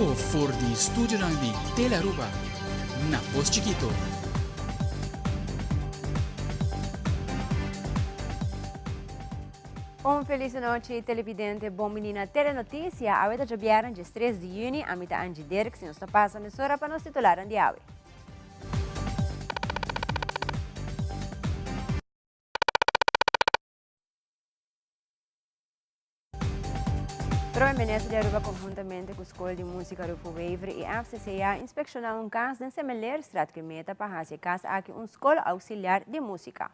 bibo for di studionan di Telearuba na Pos Chiquito. Un feliz nochi televidente, bon bini na Telenoticia. Awe ta djabièrnè 13 di yüni, ami ta Angie Dirks i nos ta pasa mesora pa nos titularnan di awe. Prome Minister di Aruba conhuntamente cu School di Musica Rufo Wever y FCCA inspecciona un cas den Semeleerstraat cu e meta pa haci e cas aki un school auxiliar di musica.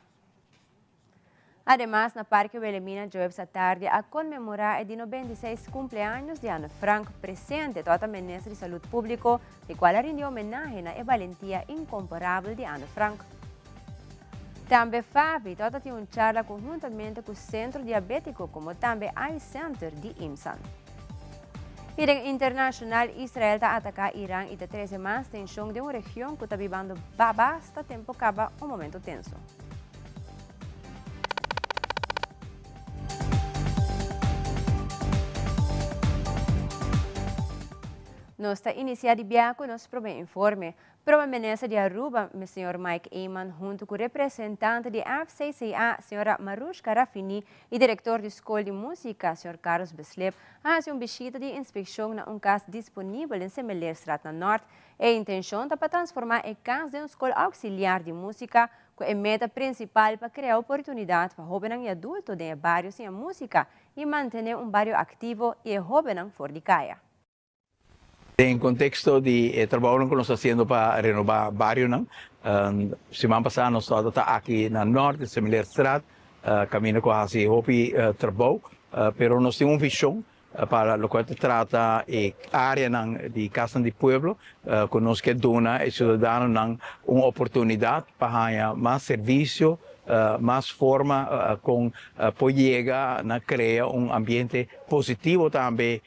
Ademas na Parke Wilhelmina djoebs atardi a conmemora e di 96 cumpleaños di Anne Frank presente tabata Minister di Salud Publico di cual a rindi homenahe na e balentia incomparabel di Anne Frank. Tambe Fabi tabata tin un charla conhuntamente cu Centro Diabetico como tambe Eye Center di IMSAN. Y den internacional Israel ta ataca Iran y ta trece mas tension den un region cu ta bibando pa basta tempo caba un momento tenso. Nos ta inicia di bia cu nos prome informe. Prome Minister di Aruba, señor Mike Eman, hunto cu representante di FCCA, señora Marushka Rafini, y director di School di Musica, señor Carlos Bislip, a haci un bishita di inspeccion na un cas disponibel den Semeleerstraat na Noord. E intencion ta pa transforma e cas den un school auxiliar di musica cu e meta principal pa crea oportunidad pa hobennan y adulto den e bario siña musica y mantene un bario activo y e hobennan for di caya. Den contexto di e trabounan cu nos ta haciendo pa renoba barionan, siman pasa nos tabata aki na Noord, den Semeleerstraat, caminda cu a haci hopi trabou, pero nos tin un vision pa locual ta trata e areanan di casnan di pueblo, cu nos ke duna e ciudadanonan un oportunidad pa haya mas servicio, mas forma con por yega na crea un ambiente positivo tambe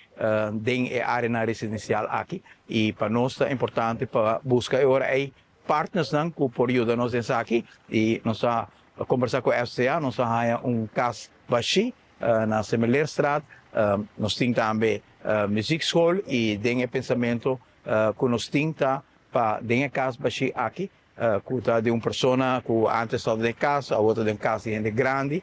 den e areanan residencial aki y pa nos ta importante pa busca e ora ey partnersnan cu por yuda nos den esaki y nos a combersa cu FCA, nos a haya un cas bashi na Semeleerstraat, nos tin tambe muziekschool y den e pensamento cu nos tin ta pa den e cas bashi aki cu ta di un persona cu antes tabata den cas, awor ta den cas di hende grandi,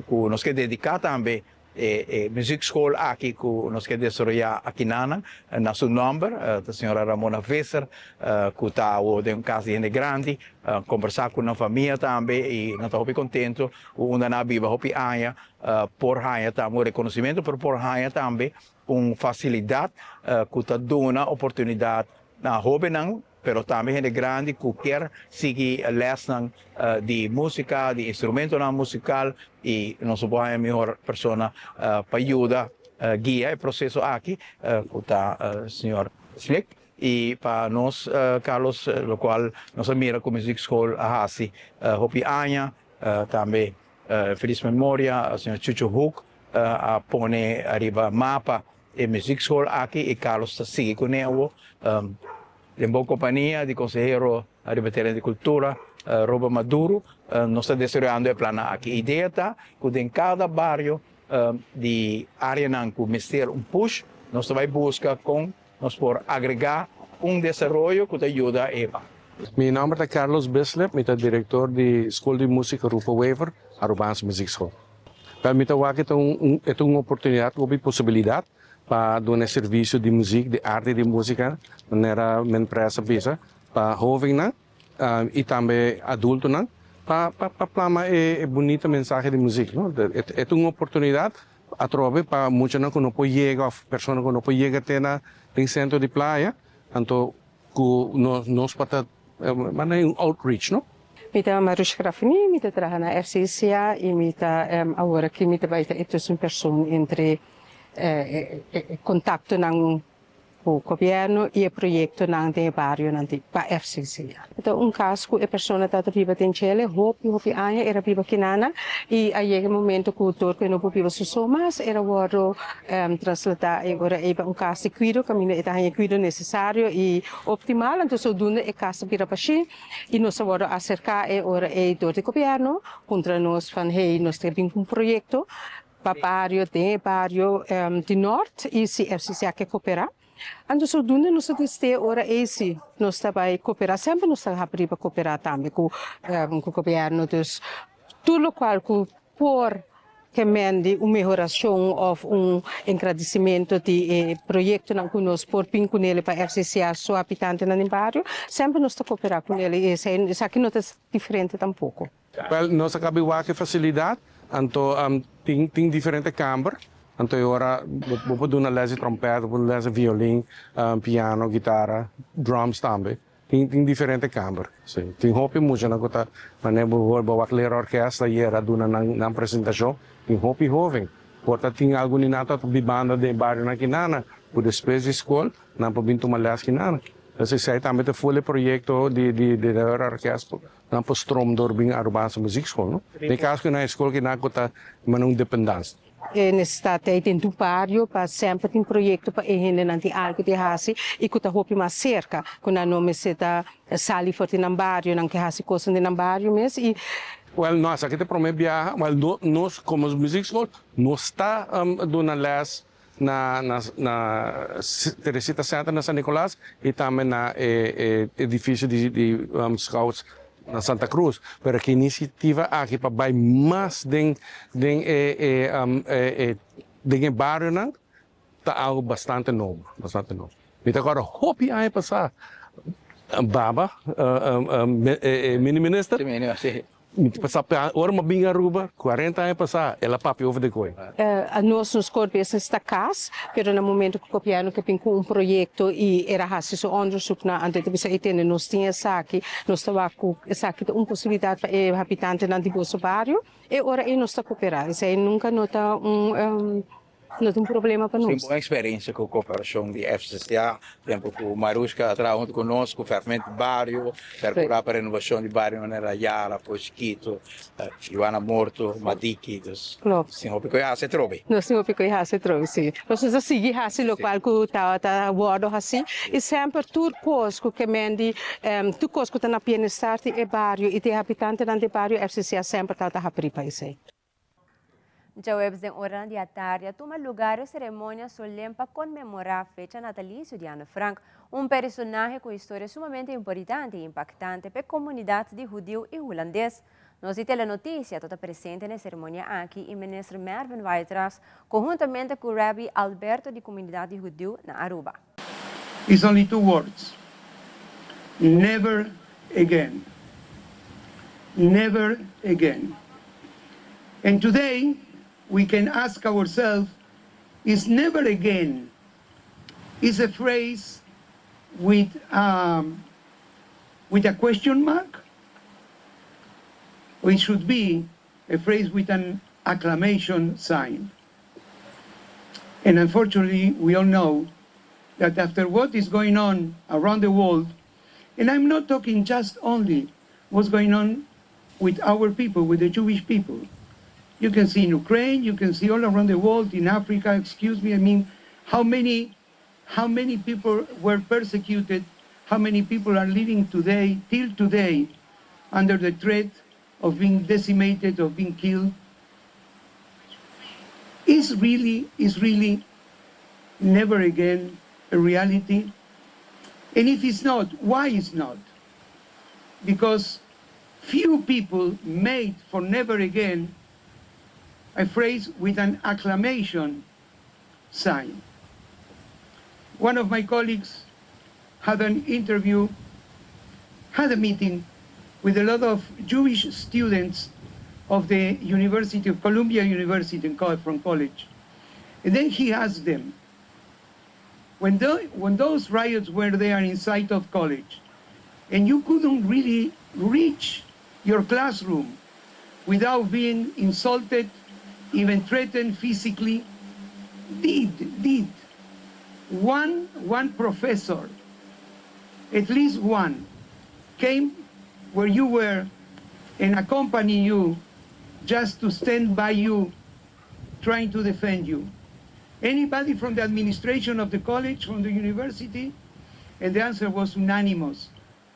cu nos ke dedica tambe e muziekschool aki cu nos ke desaroya akinanan na su nomber, ta señora Ramona Visser, cu ta awor den un cas di hende grandi, combersa cu nan famia tambe y nan ta hopi contento cu unda nan a biba hopi aña por haya tambe un reconocimento, pero por haya tambe un facilidad cu ta duna oportunidad na hobennan, pero tambe hende grandi cu kier sigui lesnan di musica, di instrumentonan musical y nos por haya mihor persona pa yuda guia e proceso aki cu ta señor Slick. Y pa nos Carlos locual nos a mira cu Muziekschool a haci hopi aña, tambe feliz memoria señor Chucho Hoek a pone ariba mapa e muziekschool aki y Carlos ta sigui cune awo den bon compania di consehero ariba tereno di cultura Robert Maduro. Nos ta desaroyando e plannan aki. Idea ta cu den cada bario di areanan cu mester un push nos ta bay busca con nos por agrega un desaroyo cu ta yuda e bario. Mi nomber ta Carlos Bislip, mi ta director di School di Musica Rufo Wever, Arubaanse Muziekschool. Wel, mi ta wak e ta un e ta un oportunidat hopi posibilidat pa duna e servisio di muzik, di arte di musika, manera men pres a bisa, pa hovennan i tambe adultonan pa pa pa plama e e bunita mensahe di muzik, no. E ta un oportunidat atrobe pa muchanan ku no por yega òf persona ku no por yega te na den sentro di playa, anto Ku nos nos por ta manda un outreach no. Mi ta Marushka Rafini, mi ta traha na FCCA y mi ta awor aki mi ta bay ta e tussen persoon entre e contactonan cu gobierno y e proyectonan den e barionan di pa FCCA. Ta un cas cu e persona ta ta biba den djele hopi hopi aña era biba kinana y a yega e momento cu dor cu e no por biba su so mas era wordo Trasladá e ora ei pa un kas di kuido kaminda e ta haña e kuido nesesario i optimal. Anto sodunda e kas ta bira bashí i nos a wòrdu aserká e ora ei dor di gobièrnu puntra nos van hey nos ta bin ku un proyekto pa bario den e bario di nòrt i si FCCA ke koperá. Anto zodoende nos ta tin ora ei si nos ta bai koperá, semper nos ta habrí pa koperá tambe ku ku gobièrnu, dus tur lokual ku por kemen di un mehorashon òf un engrandesimentu di e proyektonan ku nos por bin kunele pa FCCA su habitantenan den bario, semper nos ta koperá kunele i esaki no ta diferente tampoko. Wel, nos a caba wak e facilidad, anto tin diferente kamber, anto e ora bo por duna les di trompet, bo por duna les di violin, piano, guitara, drums tambe. Tin diferente kamber, si. Tin hopi muchanan cu ta, manera bo hoor bo wak lera orkest ayer a duna nan presentacion, tin hopi hoven. Por ta tin algun di nan ta bibando den barionan kinana, cu despues di scol nan por bin tuma les kinana. Entonces esey tambe ta full e proyecto di lera orkest. Nan por stroom door bin Arubaanse Muziekschool, no? Den caso cu nan e school ki nan cu ta manda un dependance. E nesesidat ei den tur bario pa semper tin proyekto pa e hendenan tin algu di hasi i ku ta hopi mas serka ku nan no mester ta sali for di nan bario, nan ke hasi kosnan den nan bario mes i. Wèl, no, esaki ta e promé biaha. Wèl, nos komo muziekschool nos ta duna lès na na Teresita Center na San Nicolas y tambe na e edificio di Scouts na Santa Cruz. Pero ki iniciativa aki pa bay mas den den e e den e barionan ta algo bastante nobo, bastante nobo. Mi ta acorda hopi aña pasa Baba e mini minister. Mi ta pasa pa ora mi a bin Aruba 40 aña pasa el a papia over di koe. Nos nos core business ta cas, pero na momento cu gobierno ke bin cu un proyecto y era haci su onderzoek na anto e ta bisa ey tende nos tin esaki, nos ta wak cu esaki ta un posibilidad pa e habitantenan di boso bario, e ora ey nos ta coopera. Esey nunca no ta un. No ta un problema pa nos. Tin bon experiencia cu cooperacion di FCCA, tempo cu Marushka a traha hunto cu nos cu Fervent Bario, percura pa renovacion di bario manera Ayala, Pos Chiquito, Juana Morto, Madiki, dus Klopt. tin hopi cu e haci atrobe. Nos tin hopi cu e haci atrobe, si. Nos ta sigui haci locual cu tabata wordo haci y semper tur cos cu ke men di tur cos cu ta na bienestar di e bario y di e habitantenan di e bario, FCCA semper tabata habri pa esey. Djaweps den oranan di atardi a tuma lugar e seremonia solem pa konmemorá fecha natalisio di Anne Frank, un personahe ku historia sumamente importante i impaktante p'e komunidat di hudiu i hulandes. Nos di Telenoticia ta ta presente na e seremonia aki i Minister Mervin Wyatt-Ras konhuntamente ku Rabbi Alberto di komunidat di hudiu na Aruba. It's only two words, never again, never again. And today we can ask ourselves, is never again is a phrase with um, with a question mark? Or it should be a phrase with an acclamation sign. And unfortunately, we all know that after what is going on around the world, and I'm not talking just only what's going on with our people, with the Jewish people. You can see in Ukraine, you can see all around the world, in Africa, excuse me, I mean, how many, how many people were persecuted, how many people are living today, till today, under the threat of being decimated, of being killed. Is really, is really never again a reality? And if it's not, why is not? Because few people made for never again a phrase with an acclamation sign. One of my colleagues had an interview, had a meeting with a lot of Jewish students of the University of Columbia University from college. And then he asked them, when, the, when those riots were there inside of college, and you couldn't really reach your classroom without being insulted, even threatened physically, did one professor, at least one, came where you were and accompanied you just to stand by you, trying to defend you? Anybody from the administration of the college, from the university? And the answer was unanimous,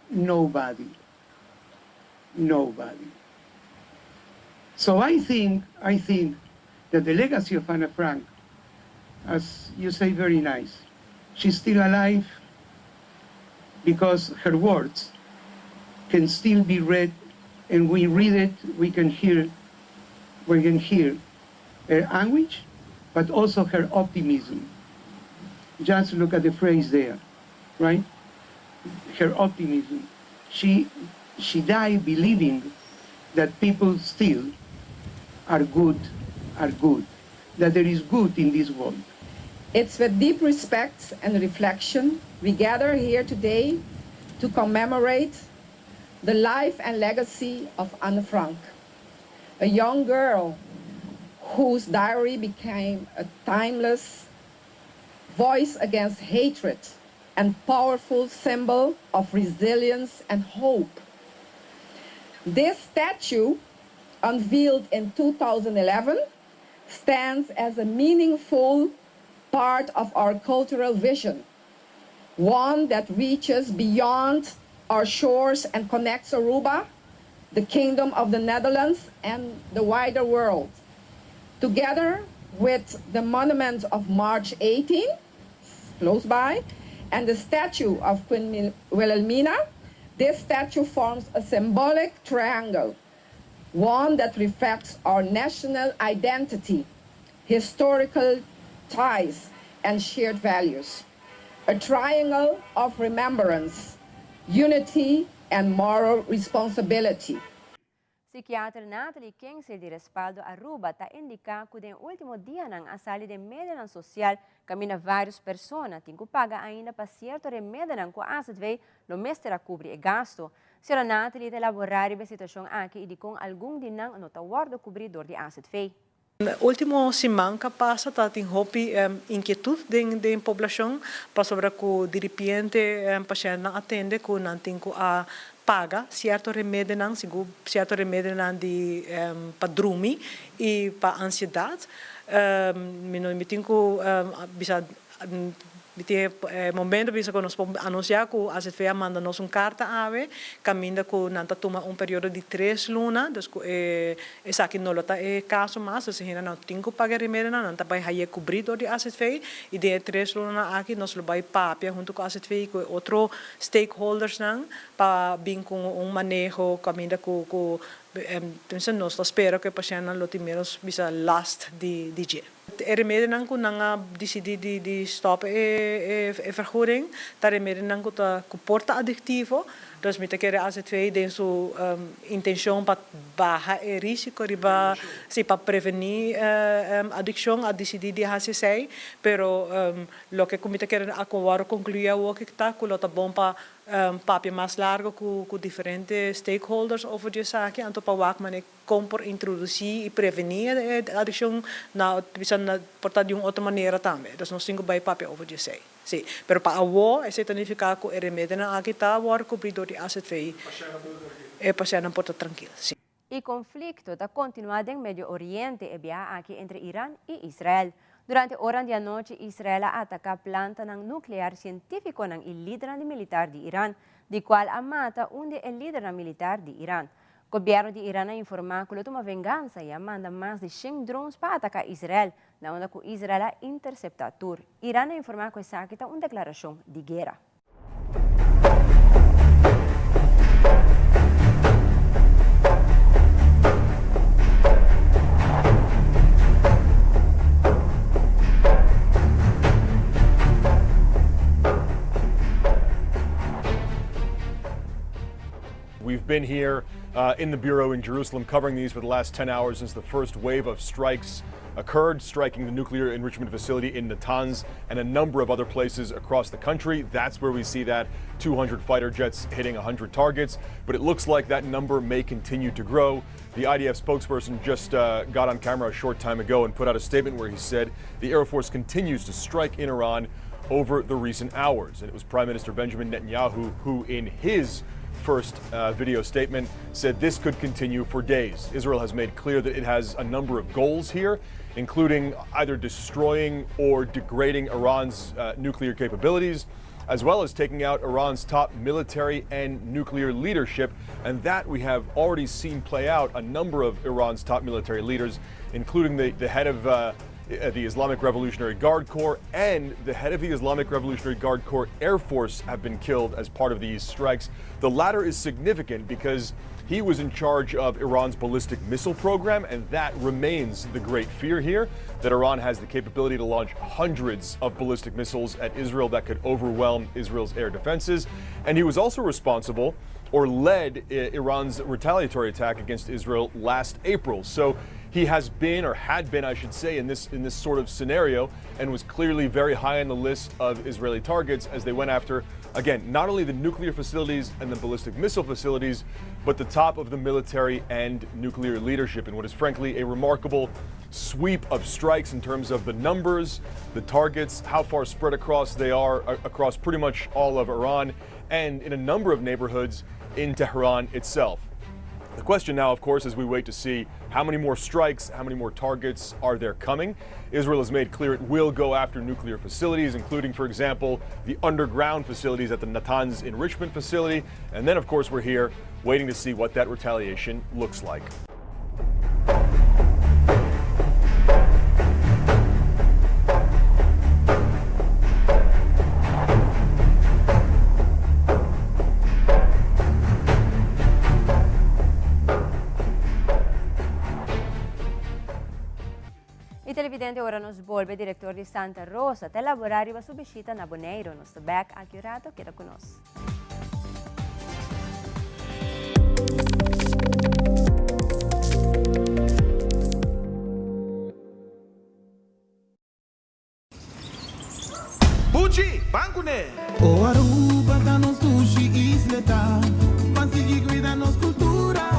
nobody. Nobody. So I think that the legacy of Anna Frank, as you say very nice, She's still alive because her words can still be read and we read it, we can hear, we can hear her anguish, but also her optimism. Just look at the phrase there, right? Her optimism. She, she died believing that people still are good, are good, that there is good in this world. It's with deep respect and reflection we gather here today to commemorate the life and legacy of Anne Frank, a young girl whose diary became a timeless voice against hatred and powerful symbol of resilience and hope. This statue, unveiled in 2011, stands as a meaningful part of our cultural vision, one that reaches beyond our shores and connects Aruba, the Kingdom of the Netherlands, and the wider world. Together with the monument of March 18, close by, and the statue of Queen Wilhelmina, this statue forms a symbolic triangle, one that reflects our national identity, historical ties, and shared values. A triangle of remembrance, unity, and moral responsibility. Psikiater Nathalie Kingsley di Respaldo Aruba ta indica cu den ultimo dianan a sali den medianan social caminda varios persona tin cu paga ainda pa cierto remedinan cu AZV lo mester a cubri e gasto. Sra. Nathalie ta elabora riba e situacion aki y dicon algun di nan no ta wordo cubri door di AZV. Ultimo siman ka pasa ta tin hopi inkietut den den poblashon pasobra ku diripiente pashèntnan a tende ku nan tin ku a paga sierto remedinan, sigur sierto remedinan di pa drumi i pa ansiedat. Mi no mi tin ku bisa Mi tin e momento bisa ku nos por anunsiá ku AZV a manda nos un karta awe kaminda ku nan ta tuma un periodo di tres luna, dus ku e esaki no lo ta e kaso mas, dus e hendenan no tin ku paga e remedionan, nan ta bai haye kubrí dor di AZV i den e tres lunanan aki nos lo bai papia huntu ku AZV i ku e otro stakeholdersnan pa bin ku un maneho kaminda ku ku nos ta spera ku e pashèntnan lo tin ménos bisa last di dje. E remedinan ku nan a disidí di di stòp e e vergoeding ta remedinan ku ta ku por ta adiktivo. Dus mi ta kere AZV den su intenshon pa baha e risiko riba si pa prevení adikshon a disidí di hasi esei. Pero loke ku mi ta kere a wòrdu konkluí awor ki ta ku lo ta bon pa papia mas largo ku diferente stakeholders over di esaki anto pa wak manera Kon por introdusí i prevení e adikshon na bisa na por ta di un otro manera tambe. Dus nos tin ku bai papia over di esei. Sí. Pero pa awó esei ta nifiká ku e remedinan aki ta wòrdu kubrí dor di AZV. E pashèntnan por ta trankil. Sí. E konflikto ta kontinuá den Medio Oriente e biaha aki entre Iran i Israel. Durante oran di anochi Israel a ataká plantanan nuklear sientífikonan i lidernan di militar di Iran, di kual a mata un di e lidernan militar di Iran. Gobièrnu di Iran a informá ku lo tuma vengansa i a manda mas di shen drones pa ataká Israel, na unda ku Israel a interseptá tur. Iran a informá ku esaki ta un deklarashon di guera. We've been here uh, in the bureau in Jerusalem covering these for the last 10 hours since the first wave of strikes occurred, striking the nuclear enrichment facility in Natanz and a number of other places across the country. That's where we see that 200 fighter jets hitting 100 targets. But it looks like that number may continue to grow. The IDF spokesperson just uh, got on camera a short time ago and put out a statement where he said the Air Force continues to strike in Iran over the recent hours. And it was Prime Minister Benjamin Netanyahu who, in his first uh, video statement, said this could continue for days. Israel has made clear that it has a number of goals here, including either destroying or degrading Iran's uh, nuclear capabilities, as well as taking out Iran's top military and nuclear leadership. And that we have already seen play out a number of Iran's top military leaders, including the, the head of uh, the Islamic Revolutionary Guard Corps and the head of the Islamic Revolutionary Guard Corps Air Force have been killed as part of these strikes. The latter is significant because he was in charge of Iran's ballistic missile program, and that remains the great fear here that Iran has the capability to launch hundreds of ballistic missiles at Israel that could overwhelm Israel's air defenses. And he was also responsible or led Iran's retaliatory attack against Israel last April. So he has been, or had been, I should say, in this in this sort of scenario, and was clearly very high on the list of Israeli targets as they went after, again, not only the nuclear facilities and the ballistic missile facilities, but the top of the military and nuclear leadership in what is frankly a remarkable sweep of strikes in terms of the numbers, the targets, how far spread across they are across pretty much all of Iran and in a number of neighborhoods in Tehran itself. The question now, of course, as we wait to see how many more strikes, how many more targets are there coming. Israel has made clear it will go after nuclear facilities, including, for example, the underground facilities at the Natanz enrichment facility. And then, of course, we're here waiting to see what that retaliation looks like. Y televidente ora nos bolbe director di Santa Rosa ta elabora riba su bishita na Boneiro. Nos ta back aki un rato, keda cu nos. Buchi, ban kuné! O Aruba ta nos dushi isleta, Ban sigui cuida nos cultura,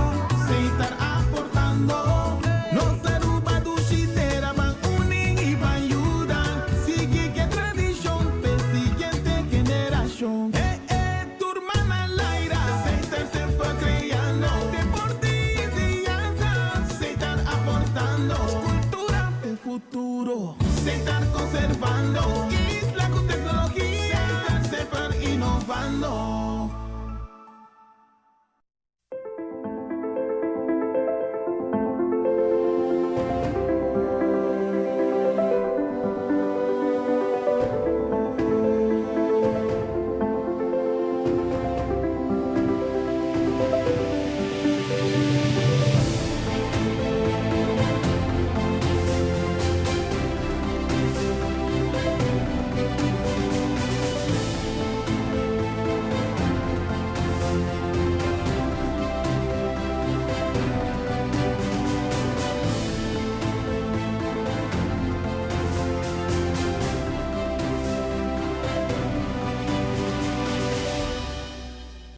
Setar aportando. Nos Aruba dushi tera, Ban uni y ban yuda, Sigui cu e tradicion p'e siguiente generacion. Eh eh, tur man al aire, Setar semper creando, Deporte y enseñanza, Setar aportando. Cultura p'e futuro. Setar conservando. Isla cu tecnologia. Setar semper innovando.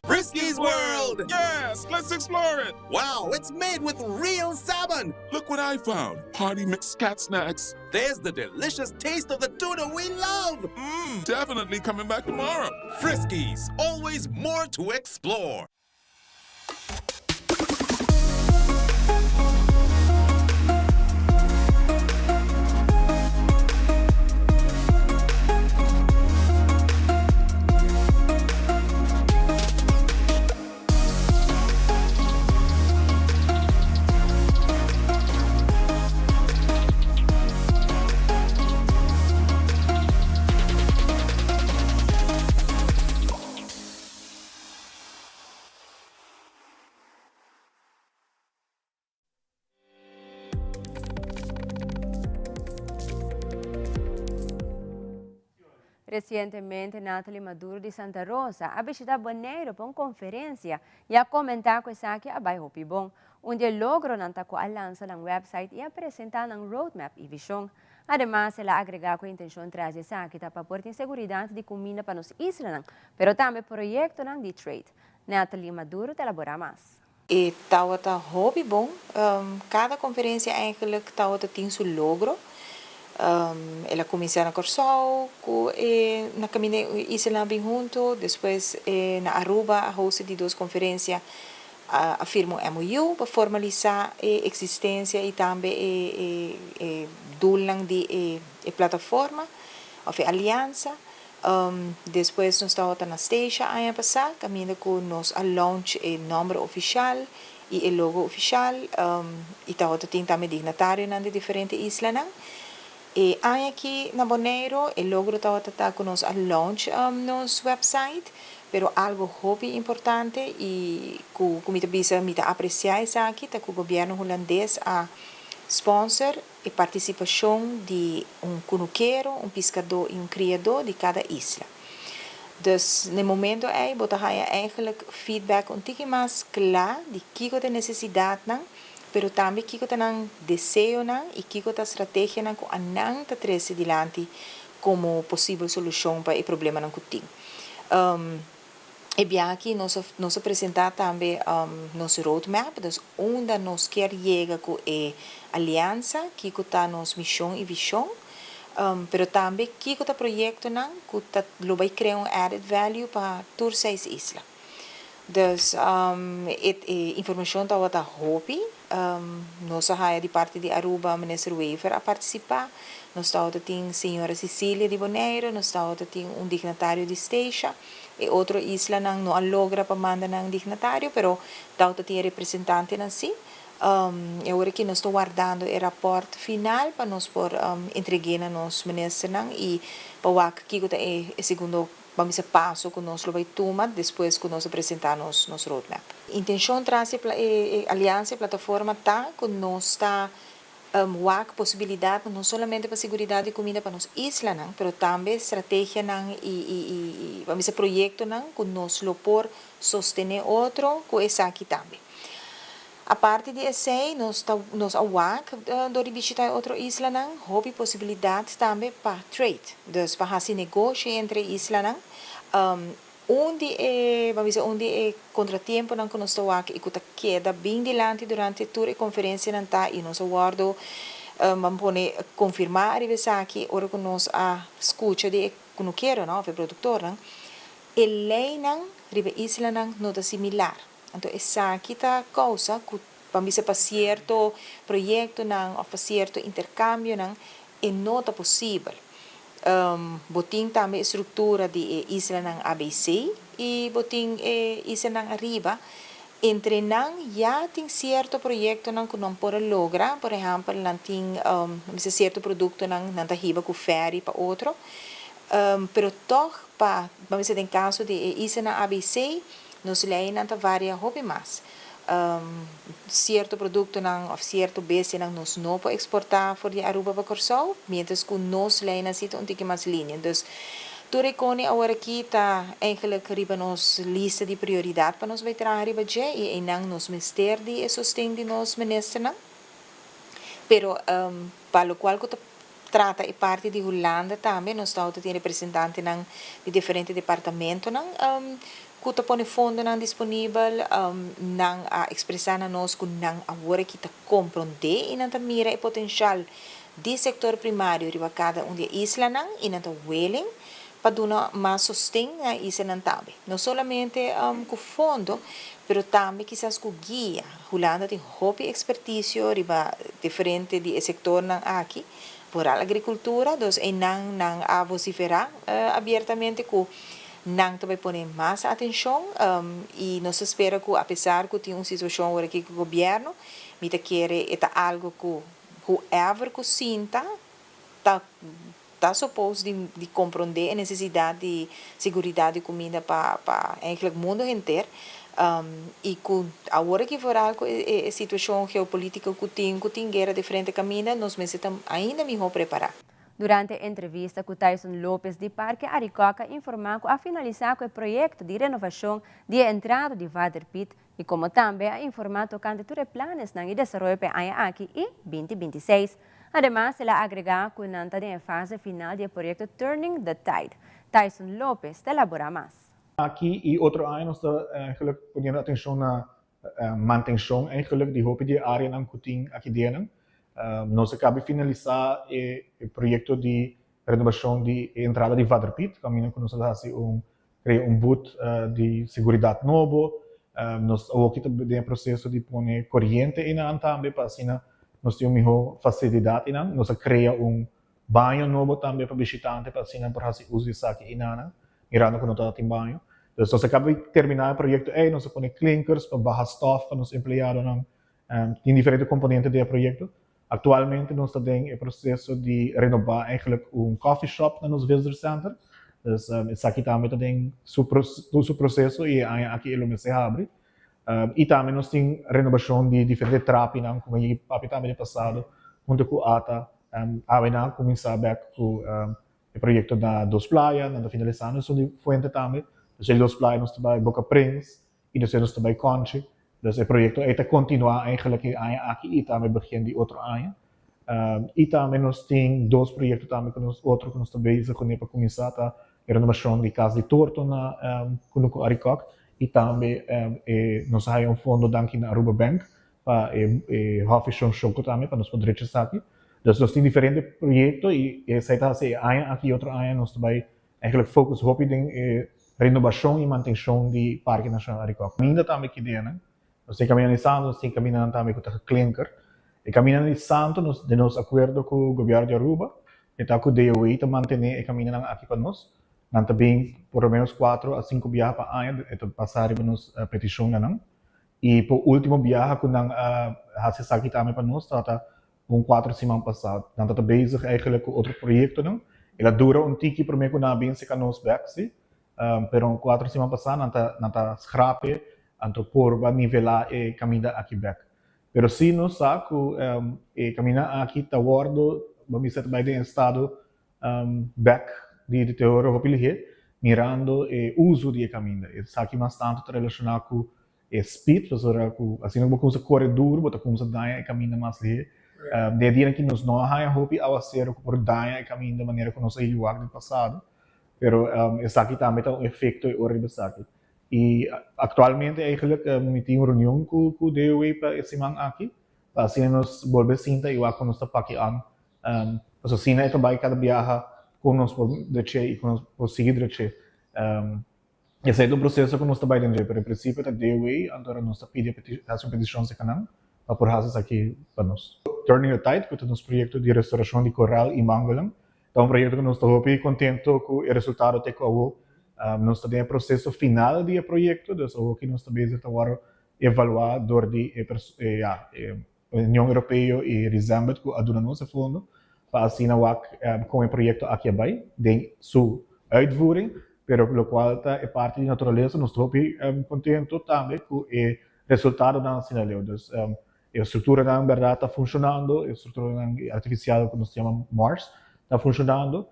Friskies World! Yes, let's explore it! Wow, it's made with real salmon! Look what I found! Party mix cat snacks. There's the delicious taste of the tuna we love! Mmm, definitely coming back tomorrow. Friskies, always more to explore. Recientemente Nathalie Maduro di Santa Rosa a bishita Boneiro pa un conferencia y a comenta cu esaki a bay hopi bon. Un di e logronan ta cu a lansa nan website y a presenta nan roadmap y vision. Ademas el a agrega cu e intencion tras di esaki ta pa por tin seguridad di cuminda pa nos islanan, pero tambe proyectonan di trade. Nathalie Maduro ta elabora mas. E tawata hopi bon. Kada konferensia eigenlijk tawata tin su logro. El a kuminsá na Kòrsou ku e na kaminda e islanan bin huntu, despues na Aruba a host di dos konferensia, a firma un MOU pa formalisá e eksistensia i tambe e e doelnan di e plataforma òf e aliansa. Despues nos tabata na Statia aña pasá kaminda ku nos a launch e nòmber ofishal i e logo ofishal i tabata tin tambe dignatarionan di diferente islanan. E aña aki na Boneiro e logro tabata ta cu nos a launch nos website, pero algo hopi importante y cu cu mi ta bisa mi ta aprecia esaki ta cu gobierno Hulandes a sponsor e participacion di un cunukero, un piscador y un criador di cada isla. Dus na e momento ey bo ta haya eigenlijk feedback un tiki mas cla di kico ta e necesidadnan, pero tambe kiko ta nan deseonan i kiko ta strategianan ku anan ta trese dilanti komo posibel solushon pa e problemanan ku tin. E biaha aki nos a nos a presentá tambe nos roadmap, dus unda nos kier yega ku e aliansa, kiko ta nos mishon i vishon, pero tambe kiko ta proyektonan ku ta lo bai krea un added value pa tur seis isla. Dus e e informacion tabata hopi. Nos a haya di parti di Aruba Minister Wever a participa. Nos tabata tin Señora Cecilia di Bonaire, nos tabata tin un dignatario di Statia. E otro islanan no a logra pa manda nan dignatario, pero tabata tin e representantenan si. E ora aki nos ta wardando e raport final pa nos por entregu'e na nos ministernan y pa wak kico ta e segundo Ban bisa paso ku nos lo bai tuma despues ku nos a presentá nos nos roadmap. Intenshon tras e e aliansa, e plataforma ta ku nos ta wak posibilidatnan no solamente pa seguridat di kuminda pa nos islanan, pero tambe strategianan i i i ban bisa proyektonan ku nos lo por sostené otro ku esaki tambe. Aparte di esei nos ta nos a wak dor di bishita e otro islanan hopi posibilidat tambe pa trade, dus pa hasi negoshi entre e islanan. Un di e, ban bisa un di e kontratiemponan ku nos ta wak i ku ta keda bin dilanti durante tur e konferensianan ta i nos a wòrdu ban pone konfirmá ariba esaki ora ku nos a skucha di e kunukeronan òf e produktornan, e leinan riba e islanan no ta similar. Anto esaki ta kousa ku ban bisa pa sierto proyektonan òf pa sierto interkambionan e no ta posibel. Bo tin tambe e struktura di e islanan ABC i bo tin e islanan ariba. Entre nan ya tin sierto proyektonan ku nan por a logra, por ehèmpel nan tin ban bisa sierto produktonan nan ta hiba ku fèri pa otro, pero tòg pa ban bisa den kaso di e islanan ABC Nos leinan ta varia hopi mas. Sierto produktonan òf sierto bestianan nos no por eksportá for di Aruba pa Kòrsou, miéntras ku nos leinan si ta un tiki mas linia. Dus, tur e koni aworakí ta eigenlik riba nos lista di prioridat pa nos bai traha riba dje i einan nos mester di e sosten di nos ministernan. Pero pa lokual ku ta trata e parti di Hulanda tambe nos ta tin representantenan di diferente departamentonan ku ta pone fondonan disponibel. Nan a ekspresá na nos ku nan awor aki ta komprondé i nan ta mira e potenshal di sektor primario riba kada un di e islanan i nan ta willing pa duna mas sosten na e islanan tambe. No solamente ku fondo, pero tambe kisas ku guia. Hulanda tin hopi ekspertisio riba diferente di e sektornan aki, vooral agrikultura, dus einan nan a vosiferá abiertamente ku nan ta bai pone mas atenshon i nos ta spera ku apesar ku tin un situashon awor aki ku gobièrnu, mi ta kere e ta algu ku whoever ku sinta ta ta suppose di di komprondé e nesesidat di seguridat di kuminda pa pa eigenlijk mundo henter i ku awor aki vooral ku e e situashon geopolitiko ku tin ku tin guera diferente kaminda nos mester ta ainda mihó prepará. Durante e entrevista ku Tyson Lopez di Parke Arikok a informá ku a finalisá ku e proyekto di renovashon di e entrada di Vaderpiet i komo tambe a informá tokante tur e planesnan i desaroyo pa e aña aki i binti 26. Ademas el a agregá ku nan ta den e fase final di e proyekto Turning the Tide. Tyson Lopez ta elaborá mas. Aki i otro aña nos ta eigenlijk poniendo atenshon na mantenshon eigenlijk di hopi di e areanan ku tin aki denan. Nos a kabi finalisá e proyekto di renobashon di e entrada di Vaderpiet, kaminda ku nos a hasi un Krea un but di seguridat nobo. Nos awoki ta den e proseso di pone koriente einan tambe pa asina nos tin un mihó fasilidat einan. Nos a krea un baño nobo tambe pa bishitante pa asina por hasi uso di esaki einanan, mirando ku no tabatin baño. Dus nos a kaba di terminá e proyekto ei, nos a pone klinkers pa baha stòf pa nos empleadonan. Tin diferente komponente den e proyekto. Aktualmente nos ta den e proseso di renobá eigenlijk un coffee shop na nos visitor center. Dus esaki tambe ta den su su proseso i e aña aki e lo mester habri. I tambe nos tin renobashon di diferente trapinan ku mi papia tambe den pasado huntu ku ata. Awe nan a kuminsá bèk ku e proyekto na Dos Playa, nan ta finalisando esun di Fuente tambe. Despues di Dos Playa nos ta bai Boca Prins i despues nos ta bai Conchi. Dus e proyekto ei ta kontinuá eigenlijk e aña aki i tambe begin di otro aña. I tambe nos tin dos proyekto tambe ku nos otro ku nos ta bezig kuné pa kuminsá ta e renobashon di Kas di Torto na Kunuku Arikok i tambe e nos a haya un fondo danki na Aruba Bank pa e e Hòfi Shon Shoko tambe pa nos por drecha esaki. Dus nos tin diferente proyekto i esei ta hasi e aña aki i otro aña nos ta bai eigenlijk focus hopi den e renobashon i mantenshon di Parke Nashonal Arikok. Kaminda tambe kidenan Nos tin kaminda di santu, nos tin kamindanan tambe ku ta geklinker. E kamindanan di santu nos den nos akuerdo ku gobièrnu di Aruba e ta ku DOW ta mantené e kamindanan aki pa nos. Nan ta bin por lo menos kuatro a sinku biaha pa aña e ta pasa riba nos petishon na nan. I por último biaha ku nan a hasi esaki tambe pa nos tabata un kuatro siman pasá. Nan tabata bezig eigenlijk ku otro proyektonan. El a dura un tiki promé ku nan a bin seka nos bèk si. Pero un kuatro siman pasá nan ta nan ta skrape anto por a nivelá e kaminda aki bèk. Pero sí nos sa ku e kaminda aki ta wòrdu, bo mester ta bai den estado bèk di deterioro hopi lihé, mirando e uso di e kaminda. Esaki mas tantu ta relashoná ku e speed, pasobra ku asina ku bo kumsa kore duru bo ta kumsa daña e kaminda mas lihé. Den e dianan aki nos no a haña hopi awaseru ku por daña e kaminda manera ku nos a yuak den pasado, pero esaki tambe ta un efekto e ora riba esaki. I aktualmente eigenlijk mi tin un reunion ku ku DOW pa e siman aki pa asina nos bolbe sinta i wak ku nos ta paki an. Pasobra asina e ta bai kada biaha ku nos por dreché i ku nos por sigui dreché. Esei ta un proseso ku nos ta bai den dje, pero en prinsipio ta DOW, anto ora nos ta pidi hasi un petishon serka nan pa por hasi esaki pa nos. Turning the Tide, ku ta nos proyekto di restorashon di koral i mangolan, ta un proyekto ku nos ta hopi kontento ku e resultado te ku awo. Nos ta den e proseso final di e proyekto, dus awo ki nos ta bezig ta wòrdu evaluá dor di e ya e Union Europeo i Resembet ku a duna nos e fondo pa asina wak kon e proyekto aki a bai den su uitvoering, pero lokual ta e parti di naturalesa nos ta hopi kontento tambe ku e resultadonan asina leu. Dus e strukturanan bèrdat ta funshonando, e strukturanan artifisial ku nos ta yama mars ta funshonando.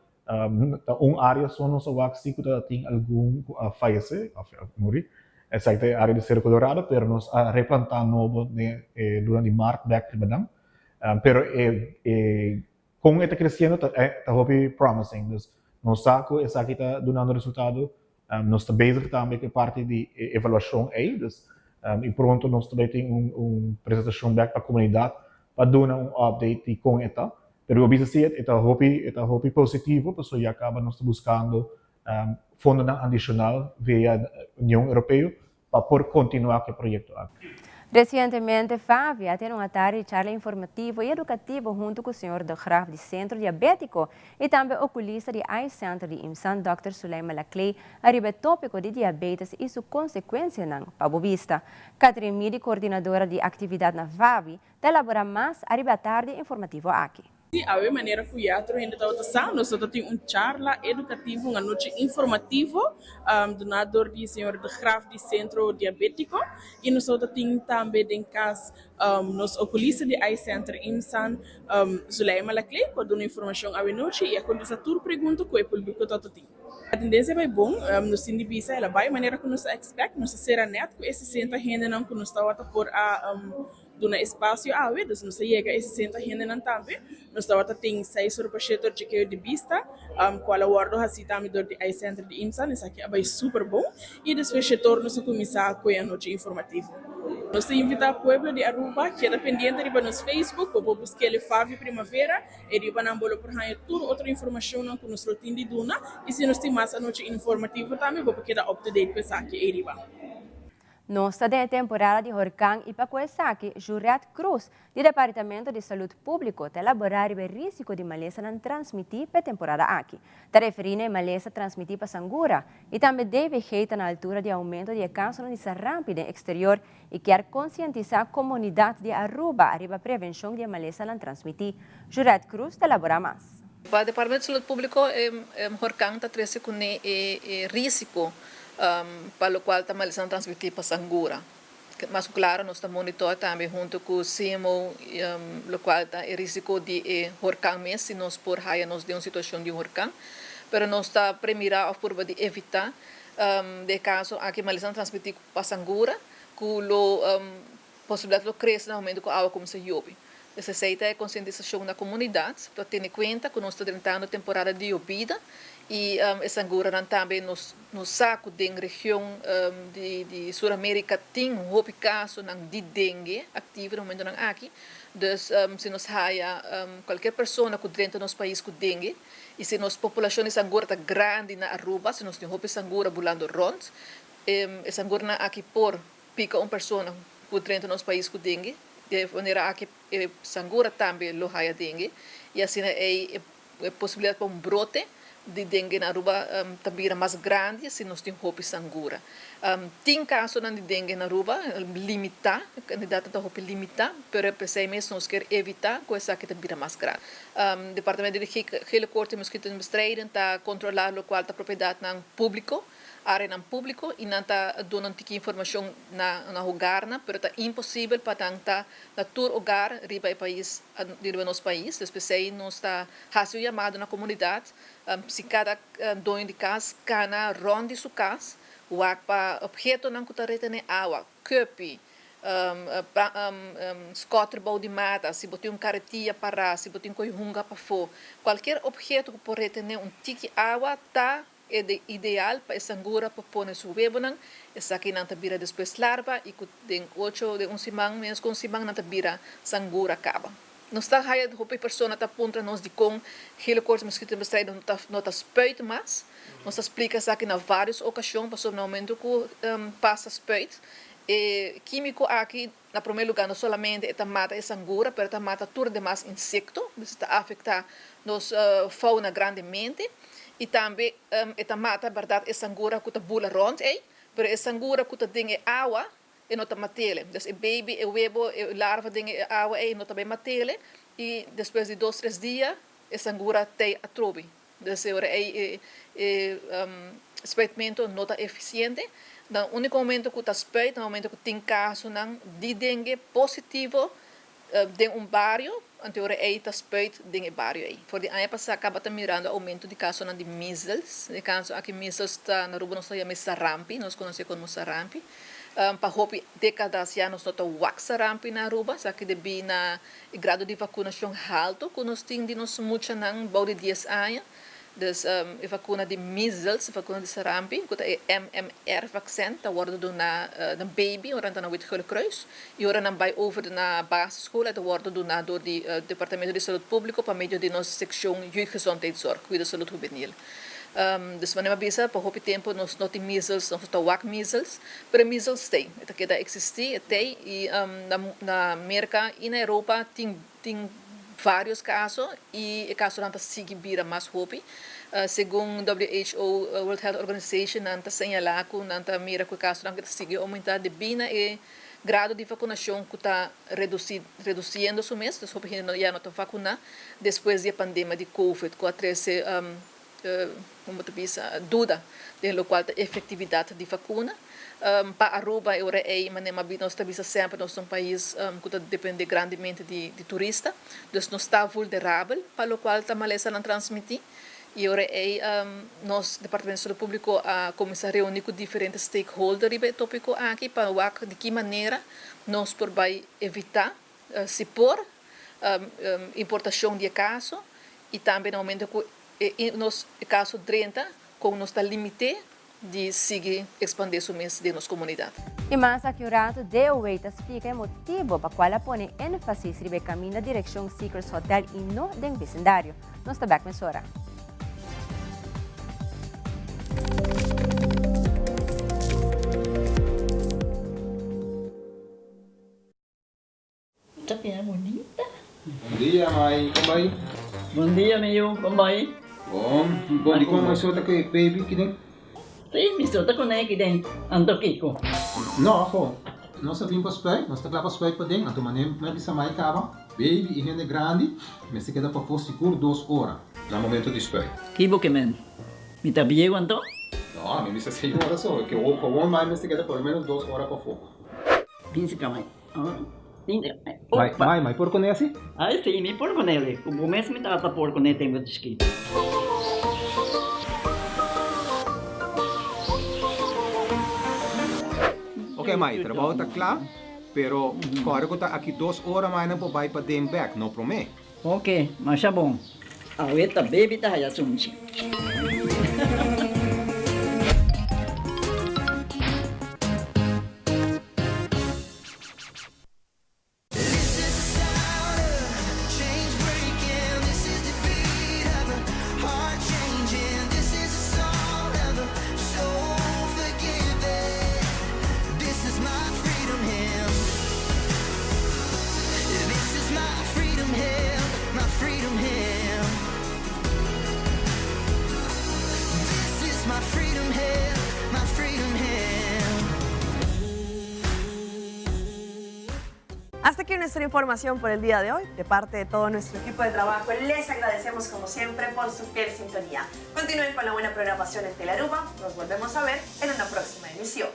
Ta un área so nos a wak si ku ta tin algun ku a fayesé òf a muri, esaki ta e área di Cerro Colorado, pero nos a replantá nobo den e luna di mart bèk riba nan. Pero e e kon e ta kresiendo ta ta hopi promising, dus nos sa ku esaki ta dunando resultado. Nos ta bezig tambe ku e parti di e evaluashon ei, dus i pronto nos ta bai tin un un presentashon bèk pa komunidat pa duna un update di kon e ta. Pero bo bisa si e ta hopi e ta hopi positivo pasobra ya kaba nos ta buskando fondonan adishonal via Union Europeo pa por kontinuá ku e proyekto aki. Resientemente Favi a tene un atardi di charla informativo i edukativo huntu ku señor De Graaf di Sentro Diabétiko i tambe okulista di Eye Center di IMSAN dòkter Suleima Laclay ariba e tópiko di diabetes i su konsekuensianan pa bo bista. Catherine Midi, koordinadora di aktividat na Favi, ta elaborá mas ariba e atardi informativo aki. Sí, awe manera ku ya tur hende tabata sa, nos tabata tin un charla edukativo, un anochi informativo duná dor di señor De Graaf di Sentro Diabétiko i nos tabata tin tambe den kas nos okulista di Eye Center IMSAN, Zuleima Laclé, ku a duna informashon awe nochi i a kontestá tur pregunta ku e públiko tabata tin. E tendensia bai bon, nos tin di bisa el a bai manera ku nos a expect, nos a sera nèt ku e 60 hendenan ku nos tabata por a Duna espasio awe, dus nos a yega e 60 hendenan tambe. Nos tabata tin seis ora pa shete ora chekeo di bista, kual a wòrdu hasí tambe dor di Eye Center di IMSAN. Esaki a bai super bon. I despues shete ora nos a kuminsá ku e anochi informativo. Nos ta invitá pueblo di Aruba keda pendiente riba nos Facebook, bo por busk'el Favi Primavera, e riba nan bo lo por haña tur otro informashonnan ku nos lo tin di duna. I si nos tin mas anochi informativo tambe bo por keda up to date ku esaki ei riba. Nos ta den e temporada di horkan y pa cu esaki Juret Cruz di Departamento di Salud Publico ta elabora riba e risico di malesanan transmiti p'e temporada aki. Ta referi na e malesa transmiti pa sangura y tambe DVG ta na altura di aumento di e casonan di sarampi den exterior y kier concientisa comunidad di Aruba ariba prevencion di e malesanan transmiti. Juret Cruz ta elabora mas. Pa Departamento di Salud Publico e horkan ta trece cune e risico pa locual ta malesanan transmiti pa sangura. Mas cu claro nos ta monitor tambe hunto cu CMO locual ta e risico di e horcan mes si nos por haya nos den un situacion di un horcan. Pero nos ta premira of purba di evita den e caso aki malesanan transmiti pa sangura cu lo Posibilidat lo krese na momento ku awa kuminsá yobi. Esei ta e konsientisashon na komunidat pa tene kuenta ku nos ta drentando temporada di yobida i e sanguranan tambe nos nos sa ku den region di di Sur Amerika tin hopi kasonan di dengue aktivo na momentonan aki. Dus si nos haya kualkier persona ku drenta nos pais ku dengue i si nos populashon di sangura ta grandi na Aruba, si nos tin hopi sangura bulando rònt, e sanguranan aki por Pica un persona cu drenta nos pais cu dengue, di e manera aki e sangura tambe lo haya dengue y asina ey e posibilidad pa un brote di dengue na Aruba ta bira mas grandi si nos tin hopi sangura. Tin casonan di dengue na Aruba, limita, e cantidad ta hopi limita, pero p'esey mes nos kier evita cu esaki ta bira mas grandi. Departamento di Gele Koorts y Mosquitobestrijding ta controla locual ta propiedadnan publico. Areanan públiko i nan ta duna un tiki informashon na na hogarnan, pero ta imposibel pa nan ta na tur hogar riba e pais, riba nos pais. Dus p'esei nos ta hasi un yamado na komunidat, si kada doño di kas kana rònt di su kas, wak pa ophetonan ku ta retené awa, kùpi, skòter bou di mata, si bo tin un karetia pará, si bo tin ko'i hunga pafó, kualkier opheto ku por retené un tiki awa ta E de ideal pa e sangura pa pone su webonan, esakinan ta bira despues larva y cu den ocho den un siman, menos cu un siman nan ta bira sangura caba. Nos ta haya hopi persona ta puntra nos dicon gele koorts mosquitobestrijding no ta no ta spuit mas. Nos ta splica esaki na varios ocasion pasobra na momento cu pasa spuit e quimico aki na prome lugar no solamente e ta mata e sangura pero e ta mata tur demas insecto, dus e ta afecta nos fauna grandemente y tambe e ta mata berdad e sangura cu ta bula rond ey, pero e sangura cu ta den e awa e no ta matele, dus e baby, e webo, e larva den e awa ey no ta bay matele y despues di dos tres dia e sangura tey atrobe. Dus e ora ei e spuitmento no ta eficiente. Na unico momento cu ta spuit, na momento cu tin casonan di dengue positivo den un bario, anto e ora ei ta spuit den e bario ei. For di aña pasa caba ta mirando aumento di casonan di measles. Den e caso aki measles ta na Aruba nos ta yama e sarampi, nos conoce como sarampi. Pa hopi decadas ya nos no ta wak sarampi na Aruba, esaki debi na E grado di vacunacion halto cu nos tin di nos muchanan bou di dies aña, dus e vacuna di measles, e vacuna di sarampi, cu ta e MMR vaccin, ta wordo duna na baby ora nan ta na Wit Gele Kruis y ora nan bay over na basisschool e ta wordo duna door di Departamento di Salud Publico pa medio di nos seccion Jeugdgezondheidszorg, Cuido Salud Juvenil. Dus manera mi a bisa, pa hopi tempo nos no tin measles, nos no ta wak measles, pero e measles t'ei, e ta keda existi, e t'ei, y na Merca y na Europa tin tin varios caso y e casonan ta sigui bira mas hopi. Segun WHO, World Health Organization, nan ta señala cu nan ta mira cu e casonan ta sigui aumenta debi na e grado di vacunacion cu ta reduci reduciendo su mes, dus hopi hende ya no ta vacuna despues di e pandemia di covid cu a trece como ta bisa duda den locual ta efectividad di vacuna. Pa Aruba e ora ey manera mabí nos ta bisa semper nos ta un pais cu ta depende grandemente di turista, dus nos ta vulnerabel pa locual ta malesanan transmiti. Y ora ey nos Departamento di Salud Publico a cuminsa reuni cu diferente stakeholder riba e topico aki pa wak di ki manera nos por bay evita si por importacion di e caso y tambe na momento cu e nos e caso drenta con nos ta limite di sigui expande su mes den nos comunidad. Y mas aki un rato DOW ta splica e motibo pa cual a pone enfasis riba e caminda direccion Seekers Hotel y no den vecindario. Nos ta bek mesora. Ta bira bunita. Bon dia mai, kon bai? Bon dia mi yu, kon bai? Bon, bon di kon mai so ta ku e baby kiden? Si, mi so ta kuné kiden, anto kiko? No, ho, nos a bin pa spuit, nos ta kla pa spuit paden, anto manera mi a bisa mai kaba, baby i hende grandi mester keda pafó sigur dos ora na momento di spuit. Ki bo ke men? Mi ta bieu anto? No, mi bisa seis ora so, ke gewoon mai mester keda por lo menos dos ora pafó. Bin si ka mai. Mai, mai, mai por kuné asi? Ai si, mi por kuné. Ku bo mes mi tata por kuné tempu di chikito. Ok mai, trabou ta kla, pero kòrda ku ta aki dos ora mai nan por bai paden bèk, no promé. Ok, masha bon. Awe ta baby ta haya sunchi. Hasta aquí nuestra información por el día de hoy. De parte de todo nuestro equipo de trabajo, les agradecemos como siempre por su fiel sintonía. Continúen con la buena programación en Telaruba. Nos volvemos a ver en una próxima emisión.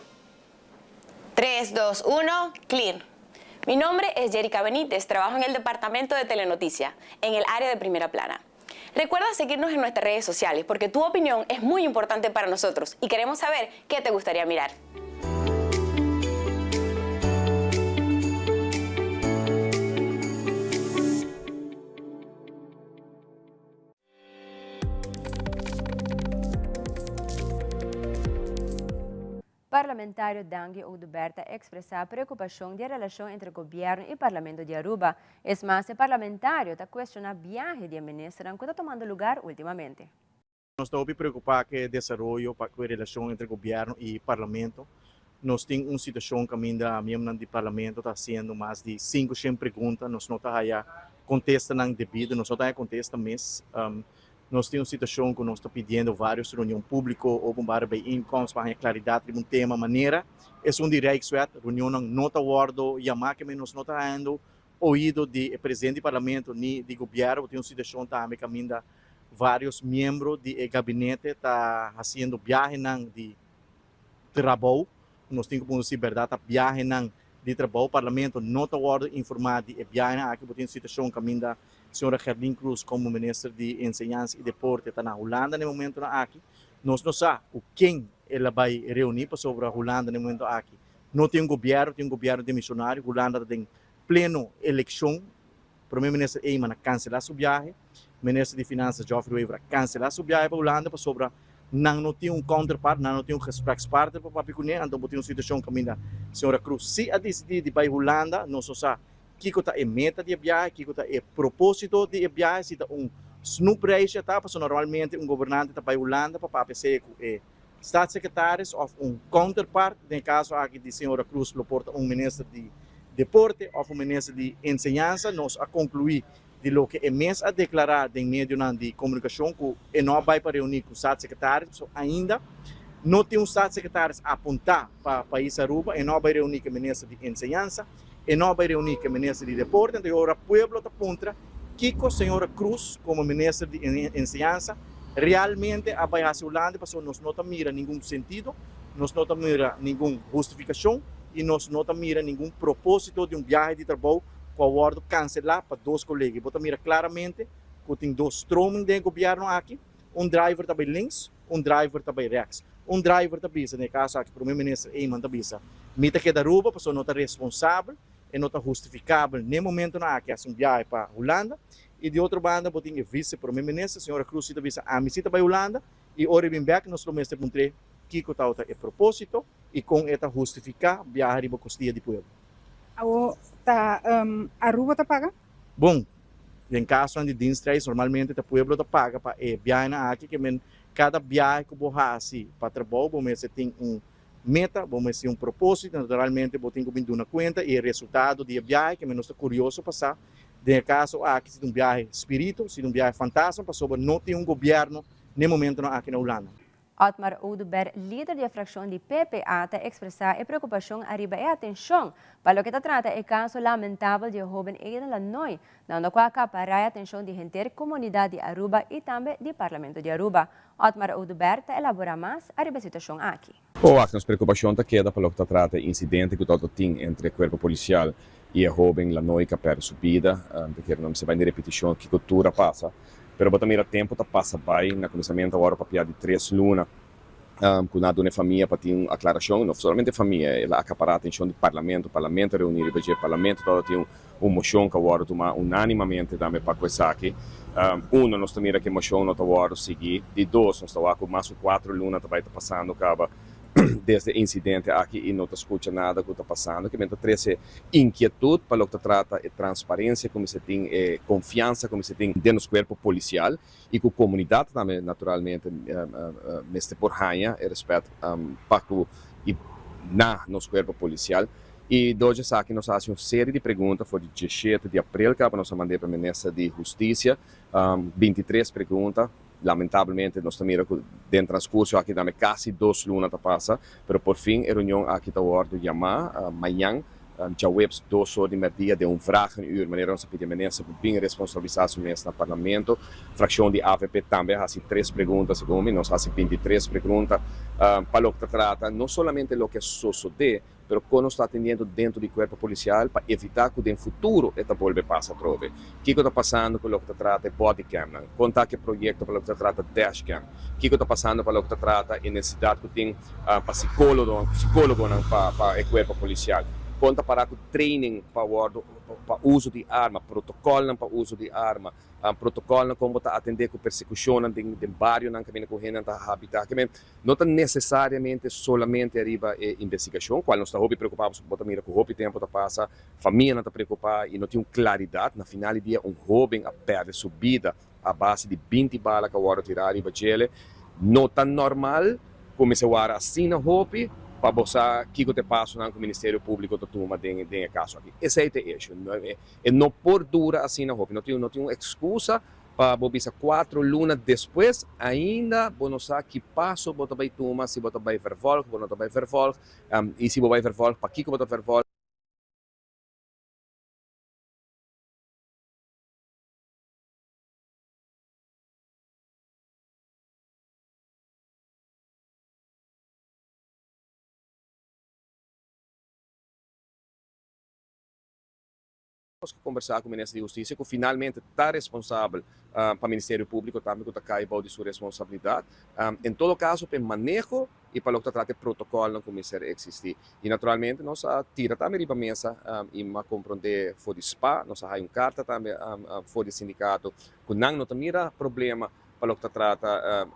3, 2, 1, clear. Mi nombre es Jerica Benítez, trabajo en el departamento de Telenoticia, en el área de primera plana. Recuerda seguirnos en nuestras redes sociales porque tu opinión es muy importante para nosotros y queremos saber qué te gustaría mirar. Parlamentario Dangui Oduber ta expresa preocupacion di e relacion entre gobierno y Parlamento di Aruba. Es mas, e parlamentario ta cuestiona biahe di e ministernan cu ta tomando lugar ultimamente. Nos ta hopi preocupa cu e desaroyo pa cu e relacion entre gobierno y Parlamento. Nos tin un situacion caminda miembronan di Parlamento ta haciendo mas di cinco shen pregunta, nos no ta haya contestanan debido, nos no ta haya contesta mes. Nos tin un situacion cu nos ta pidiendo varios reunion publico, openbare bijeenkomst pa haña claridad riba un tema manera esun di Rijkswet. Reunionnan no ta wordo yama keme nos no ta hañando oido di e presidente di Parlamento ni di gobierno. Bo tin un situacion tambe caminda varios miembro di e gabinete ta haciendo biahenan di trabou. Nos tin cu pone si berdad ta biahenan di trabou. Parlamento no ta wordo informa di e biahenan aki. Bo tin un situacion caminda Señora Gerlin Cruz como Minister di Enseñansa y Deporte ta na Hulanda na e momentonan aki. Nos no sa cu ken el a bay reuni pasobra Hulanda na e momento aki no tin un gobierno, tin un gobierno demisionario. Hulanda ta den pleno eleccion. Prome Minister Eman a cancela su biahe. Minister di Finanzas Geoffrey Wever a cancela su biahe pa Hulanda pasobra nan no tin un counterpart, nan no tin un gesprekspartner pa papia cune. Anto bo tin un situacion caminda Señora Cruz si a dicidi di bay Hulanda, nos no sa Kiko ta e meta di e biahe? Kiko ta e propósito di e biahe? Si ta un snoepreisje ta, pasobra normalmente un gobernante ta bai Hulanda pa papia sea ku e staatssecretaris òf un counterpart, den e kaso aki di señora Cruz lo por ta un minister di deporte òf un minister di enseñansa. Nos a konkluí di loke e mes a deklará den medionan di komunikashon ku e no a bai pa reuní ku staatssecretaris, pasobra ainda no tin un staatssecretaris apuntá pa pais Aruba, e no a bai reuní ku e minister di enseñansa. E no a bai reuní ku e minister di deporte, anto e ora pueblo ta puntra kiko señora Cruz komo minister di enseñansa realmente a bai hasi Hulanda pasobra nos no ta mira ningun sentido, nos no ta mira ningun hustifikashon i nos no ta mira ningun propósito di un biahe di trabou ku a wòrdu kanselá pa dos kolega. I bo ta mira klaramente ku tin dos stroming den e gobièrnu aki, un driver ta bai links, Un driver ta bay rechts. Un driver ta bisa, den e caso aki Prome Minister Eman ta bisa, mi ta keda Aruba pasobra no ta responsabel e no ta hustificabel n'e momentonan aki haci un biahe pa Hulanda. Y di otro banda bo tin e Vice Prome Minister, señora Cruz si ta bisa ami si ta bay Hulanda y ora e bin bek nos lo mester puntr'e kico tabata e proposito y con e ta hustifica biaha riba costia di pueblo. Awo ta Aruba ta paga? Bon, den kasonan di dienstreis normalmente ta pueblo ta paga pa e biahenan aki ke men kada biahe ku bo hasi pa trabou bo mester tin un meta, bo mester tin un propósito, naturalmente bo tin ku bin duna kuenta i e resultado di e biahe ke nos ta kurioso pa sa. Den e kaso aki si ta un biahe spiritu, si ta un biahe fantasma pasobra no tin un gobièrnu n'e momentonan aki na Hulanda. Otmar Oduber, lider di e frakshon di PPA, ta ekspresá e preokupashon ariba e atenshon pa loke ta trata e kaso lamentabel di e hóben Aiden Lanoy, na unda ku a akapará e atenshon di henter komunidat di Aruba i tambe di Parlamento di Aruba. Otmar Oduber ta elaborá mas ariba e situashon aki. Owak, nos preokupashon ta keda pa loke ta trata e insidente ku tabata tin entre e kuerpo polisial i e hóben Lanoy ku a pèrdè su bida. Ta kere no mester bai den repetishon kiko tur a pasa. Pero bo ta mira tempu ta pasa bai. Na kuminsamentu a wòrdu papia di tres luna ku nan a duna e famia pa tin un aklarashon. No solamente e famia, el a akapará atenshon di parlamento. Parlamento a reuní riba dje. Parlamento tabata tin un moshon ku a wòrdu tumá unánimamente tambe pa ku esaki. Uno, nos ta mira ku e moshon no ta wòrdu sigui. Di dos, nos ta wak ku mas ku kuatro luna ta bai ta pasando kaba desde e insidente aki i no ta skucha nada ku ta pasando. Kimen ta trese inkietut pa loke ta trata e transparensia ku mester tin, e konfiansa ku mester tin den nos kuerpo polisial i ku komunidat tambe naturalmente mester por haña e rèspèt pa ku i na nos kuerpo polisial. I dor di esaki nos a hasi un serie di pregunta for di diesshete di aprel kaba nos a mand'é pa Minister di Hustisia, bintitres pregunta. Lamentablemente nos ta mira cu den transcurso aki tambe casi dos luna ta pasa, pero por fin e reunion aki ta wordo yama mañan djaweps dos or di merdia den un vragenuur, manera nos a pidi e minister pa bin responsabilisa su mes na Parlamento. Fraccion di avp tambe a haci tres pregunta, segun mi nos a haci bintitres pregunta pa loke ta trata no solamente loke a sosode, Pero kon nos ta atendiendo dentro di kuerpo polisial pa evitá ku den futuro e ta bolbe pasa atrobe? Kiko ta pasando ku loke ta trata e bodycamnan? Kon ta ku e proyekto pa loke ta trata dashcam? Kiko ta pasando pa loke ta trata e nesesidat ku tin pa sikólogonan pa e kuerpo polisial? Kon ta pará ku training pa wòrdu pa uso di arma, protokòlnan pa uso di arma? Protokòlnan kon bo ta atendé ku persekushonnan den barionan kaminda ku hendenan ta habitá? No ta necesariamente solamente ariba e investigacion, cual nos ta hopi preocupa pasobra bo ta mira cu hopi tempo ta pasa, famianan ta preocupa y no tin un claridad. Na final di dia un hoben a perde su bida a base di binti bala cu a wordo tira ariba djele. No ta normal cu mester wara asina hopi pa bo sa kico ta e pasonan cu Ministerio Publico ta tuma den e caso aki. Esey ta e issue. E no por dura asina hopi. No tin un excusa Pa bo bisa cuatro luna despues ainda bo no sa ki paso bo ta bay tuma, si bo ta bay vervolg, bo no ta bay vervolg, y si bo bay vervolg pakico bo ta vervolg. Nos ke kombersá ku Minister di Hustisia ku finalmente ta responsabel pa Ministerio Públiko tambe ku ta kai bou di su responsabilidat. En todo kaso pa e maneho i pa loke ta trata e protokòlnan ku mester eksistí. I naturalmente nos a tira tambe riba mesa i a komprondé for di spa, nos a haña un karta tambe for di e sindikato ku nan no ta mira problema pa loke ta trata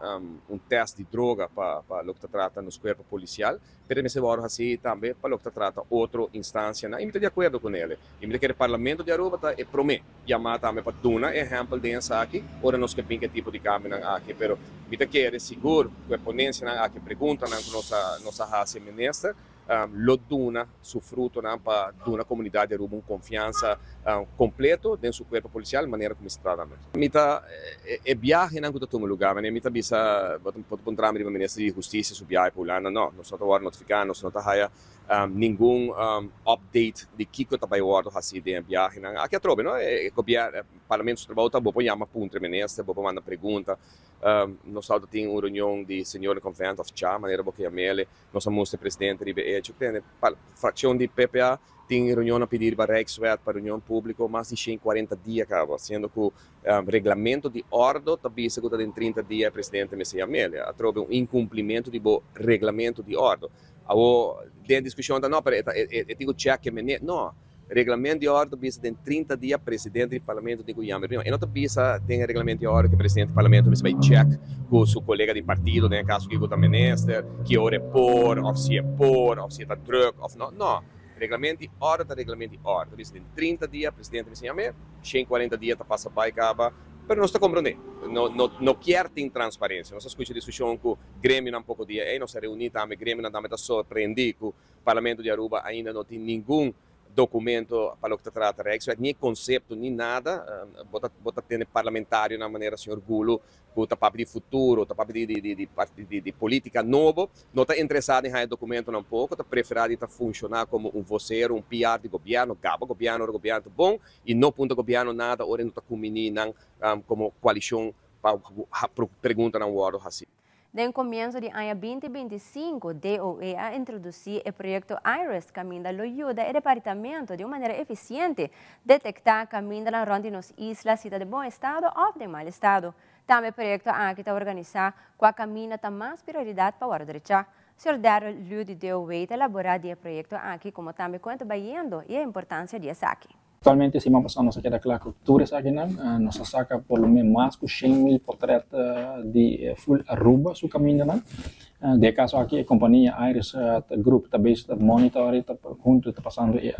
un test di droga pa loke ta trata nos cuerpo policial, pero e mester worde haci tambe pa loke ta trata otro instancianan y mi ta di acuerdo cu nele. Y mi ta kere Parlamento di Aruba ta e prome yama tambe pa duna e ehempel den esaki ora nos ke bin cu e tipo di cambionan aki, pero mi ta kere sigur cu e ponencianan aki, preguntanan cu nos a haci e minister, lo duna su frutonan pa duna comunidad di Aruba un confiansa completo den su cuerpo policial manera cu mester trata nan. Mi ta e biahenan cu ta tuma lugar manera mi ta bisa bo ta puntra mi riba minister di husticia su biahe pa Hulanda no nos no ta wordo notifica nos no ta haya ningun update di kico ta bay wordo haci den e biahenan aki atrobe no e gobierno parlamento su trabao ta bo por yama puntra e minister bo por manda pregunta nos ta tin un reunion di señor convent of cha manera bo ke yamele. Nos a mustra e presidente riba e echo. Tende, pa fraccion di PPA tin reunionnan pidi riba Rijkswet pa reunion publico mas di 140 dia caba, siendo cu reglamento di ordo ta bisa cu ta den 30 dia e presidente mester yam'el. Atrobe un incumplimento di bo reglamento di ordo. Awo den discusion ta no, pero e ta e tin cu check e meneer. No. Reglamento di orde ta bisa den 30 dia presidente di parlamento tin cu yama e reunion. E no ta bisa den e reglamento di orde cu e presidente di parlamento mester bay check cu su colega di partido, den e caso aki cu ta minister, ki ora e por of si e por of si e ta druk of no. No. Reglamento di orde ta reglamento di orde. Ta bisa den 30 dia presidente mester yam'e, 140 dia ta pasa bay caba. Pero nos ta comprende, no no no kier tin transparencia. Nos a scucha discusion cu gremionan poco dia ey, nos a reuni tambe, gremionan tambe ta sorprendi cu Parlamento di Aruba ainda no tin ningun documento pa loke ta trata Rijkswet, ni e concepto, ni nada. Bo ta bo ta tene parlamentarionan manera señor Gulu cu ta papia di futuro, ta papia di di di di di politica nobo, no ta interesa den haña documentonan poco, ta prefera di ta funciona como un vocero, un PR di gobierno, gaba gobierno ora gobierno ta bon y no punta gobierno nada ora e no ta cumini nan como coalicion pa preguntanan wordo haci. Den komienso di aña 2025, DOE a introdusí e proyekto IRIS kaminda lo yuda e departamento di un manera efisiente detektá kamindanan rònt di nos isla si ta den bon estado òf den mal estado. Tambe e proyekto aki ta organisá kua kaminda ta mas prioridat pa wòrdu drechá. Señor Darryl Liu di DOE ta elaborá di e proyekto aki komo tambe kon e ta bayendo i e importansia di esaki. Actualmente siman pasá nos a keda kla ku tur esakinan. Nos a saka por lo menos mas ku 100,000 portret di full Aruba su kamindanan. Den e kaso aki e kompania Iris Group ta bezig ta monitor i ta huntu ta pasando e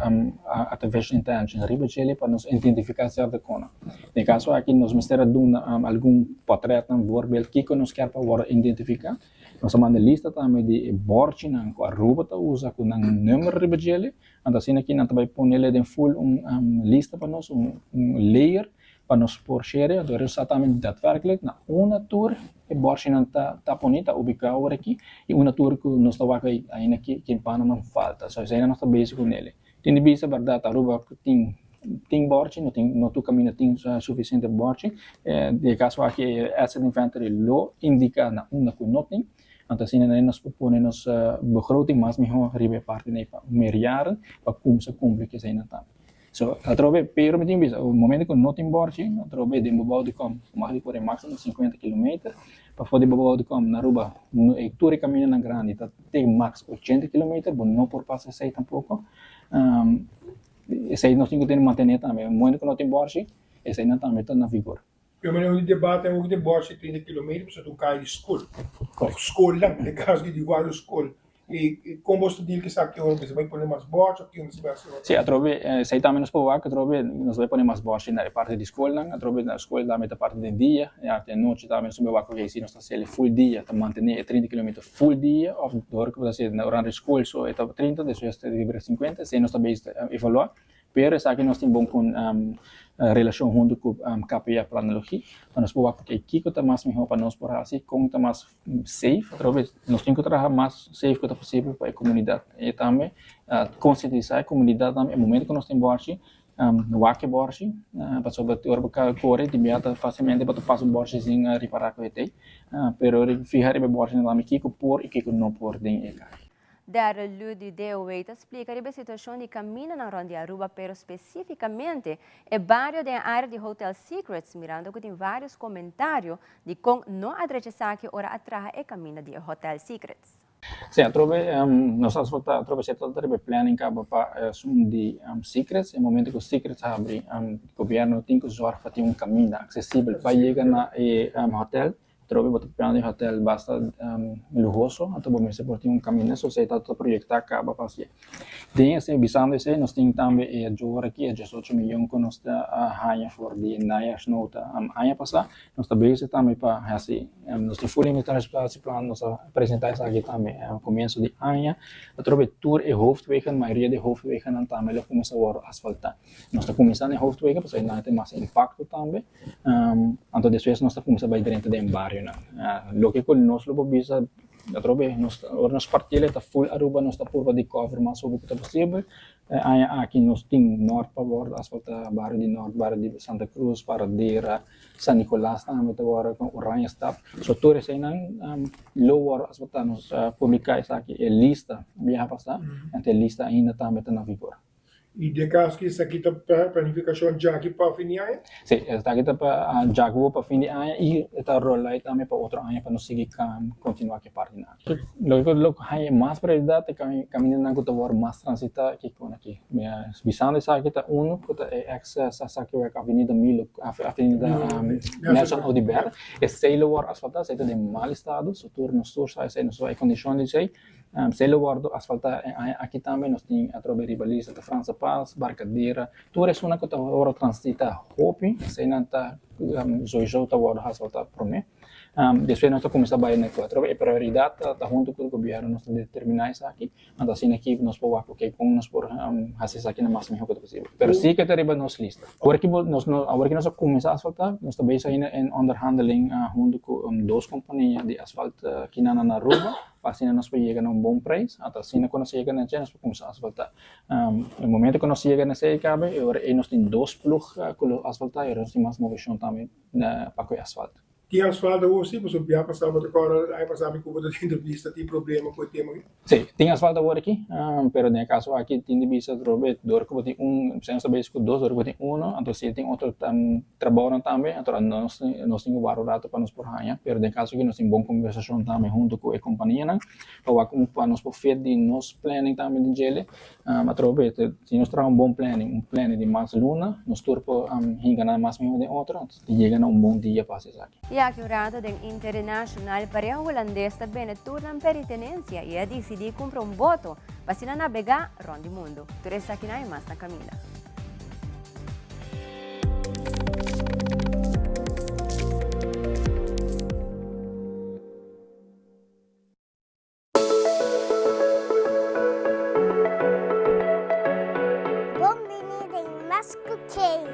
artificial intelligence riba djele pa nos identifiká sierto kona. Den e kaso aki nos mester a duna algun portretnan voorbeeld kiko nos kier pa wòrdu identifiká. Nos a manda lista tambe di e bòrchinan ku Aruba ta usa ku nan number riba djele. Anto asina aki nan ta bai ponele den full un lista pa nos, un layer pa nos por share. Anto e sa tambe daadwerkelijk na unda tur e bòrshinan ta ta poni, ta ubiká ora aki i unda tur ku nos ta wak ainda ki kempananan falta. So esei nos ta bezig ku nele. Tin di bisa bèrdat Aruba tin tin bòrchi, no tin no tur kaminda tin sufisiente bòrchi. Den e kaso aki e asset inventory lo indiká na unda ku no tin. Anto asina nan nos por pone nos begroting mas mihó riba e parti nei pa meerjaren pa kumsa kumpli ku eseinan tambe. So atrobe pero mi tin bisa momento ku no tin bòrchi atrobe den bobou di kòm bo mag di kore máksimo sinkuenta kilometer pafó di bobou di kòm na Aruba e tur e kamindanan grandi ta te maks ochenta kilometer bo no por pasa esei tampoko esei nos tin ku tene mantené tambe momento ku no tin bòrchi eseinan tambe ta na vigor. Pero manera un debate awor di bòrchi 30 kilometer pasobra ta un kai di skol. Òf skolnan, den kaso di varios skol. I kon bos ta deal ku esaki ora mester bai pone mas bòrchi òf kico mester bai hasi ora? Sí, atrobe esei tambe nos por wak, atrobe nos bai pone mas bòrchi na e parti di skolnan, atrobe na skol tambe ta parti den dia, i arte anochi tambe nos bai wak oke si nos ta hasiel full dia ta mantene e 30 kilometer full dia òf dor ku bo ta hasi durante skol so e ta 30 despues ta bira 50, esei nos ta bezig ta evaluá. Pero esaki nos tin bon con relacion hunto cu KPA Planologie pa nos por wak oke kico ta mas miho pa nos por haci, con ta mas safe, atrobe nos tin cu traha mas safe cu ta posibel pa e comunidad y tambe concientisa e comunidad tambe e momento cu nos tin borchi wak e borchi pasobra ora bo core di bia ta facilmente bo ta pasa un borchi sin ripara cu e tey pero fiha riba e borchinan tambe kico por y kico no por den e caya. Darryl Lu di DOW ta splika riba e situashon di kamindanan rònt di Aruba pero spesífikamente e bario den e área di Hotel Secrets mirando ku tin vários komentario di kon no a drecha esaki ora a traha e kaminda di e Hotel Secrets. Sí, atrobe nos a asfaltá atrobe si a trata riba e planning kaba pa esun di Secrets. E momento ku Secrets habri gobièrnu tin ku zòrg pa tin un kaminda aksesibel pa yega na e hotel. Atrobe bo ta plana di hotel basta luhoso, anto bo mester por tin un caminda, so esey ta proyecta caba pa hacié. Den esey, bisando esey, nos tin tambe e ajuda aki, e 18 miyon cu nos ta haña for di najaarsnota aña pasa, nos ta bezig tambe pa haci, nos tin full inventarisplan, nos a presenta esaki tambe comienso di aña. Atrobe tur e hoofdwegen, mayoria di e hoofdwegennan tambe lo cuminsa worde asfalta. Nos ta cuminsa na e hoofdwegen pasobra nan tin mas impacto tambe. Anto despues nos ta cuminsa bay drenta den barionan. Loke cu nos lo por bisa atrobe nos ora nos parti ta full Aruba nos ta purba di cover mas hopi cu ta posibel. E aña aki nos tin Noord pa worde asfalta, bario di Noord, bario di Santa Cruz, Paradera, San Nicolas tambe ta worde con Oranjestad. So tur eseynan lo worde asfalta. Nos a publica esaki e lista biaha pasa, anto e lista ainda tambe ta na vigor. I den kaso ki esaki ta planifikashon djaki pa fin di aña? Sí, esaki ta pa djaku pa fin di aña i e ta rola ei tambe pa otro aña pa nos sigui kontinuá ku e partinan aki. Loke ku lo haña mas prioridat ta kamindanan ku ta wòrdu mas transitá ki kon aki. Bisando esaki ta unu ku ta e eks Sasakiweg Avenida Milo Avenida Nelson Oduber. Esei lo wòrdu asfaltá, esei ta den mal estado, so tur nos tur sa esei, nos sa e kondishon di esei. Esei lo wòrdu asfaltá e aña aki tambe. Nos tin atrobe riba lista ta Franse Pas, Barcadera, tur esunnan ku ta wòrdu transitá hopi, eseinan ta souiso ta wòrdu asfaltá promé. Despues nos ta kuminsá bai na ku atrobe e prioridat ta huntu ku gobièrnu nos ta determiná esaki. Anto asina aki nos por wak oke kon nos por hasi esaki na mas mihó ku ta posibel. Pero si ke ta riba nos lista. Awor ki bo nos no awor ki nos a kuminsá asfaltá nos ta bezig ainda en onderhandeling huntu ku dos kompania di asfalt kinan na Aruba pa asina nos por yega na un bon prijs. Anto asina ku nos yega na dje nos por kuminsá asfaltá. E momento ku nos yega na esei kabe e ora ei nos tin dos plug ku lo asfaltá i ora nos tin mas moveshon tambe pa ku e asfalt. Tin asfalto awor si, pasobra bia pasá bo ta kòrda aña pasá mi ku bo ta den entrevista tin problema ku e tema aki. Si, tin asfalto awor aki, pero den e kaso aki tin di bisa atrobe dor ku bo tin un, nos ta bezig ku dos, dor ku bo tin uno, anto si tin otro trabounan tambe, anto nos nos tin ku wak un rato pa nos por haña, pero den e kaso aki nos tin bon kombersashon tambe huntu ku e kompanianan pa wak kon pa nos por fit di nos planning tambe den djele. Atrobe, si nos traha un bon planning, un planning di mas luna, nos tur por hinka nan mas mihó den otro. Di yega na un bon dia pa hasi esaki. I aki un rato den Internacional pareha hulandes ta bende tur nan peritenencia i a dicidi cumpra un boto pa asina nabega rond di mundo. Tur esakinan i mas na caminda. Bon bini den Mas Ku Kei!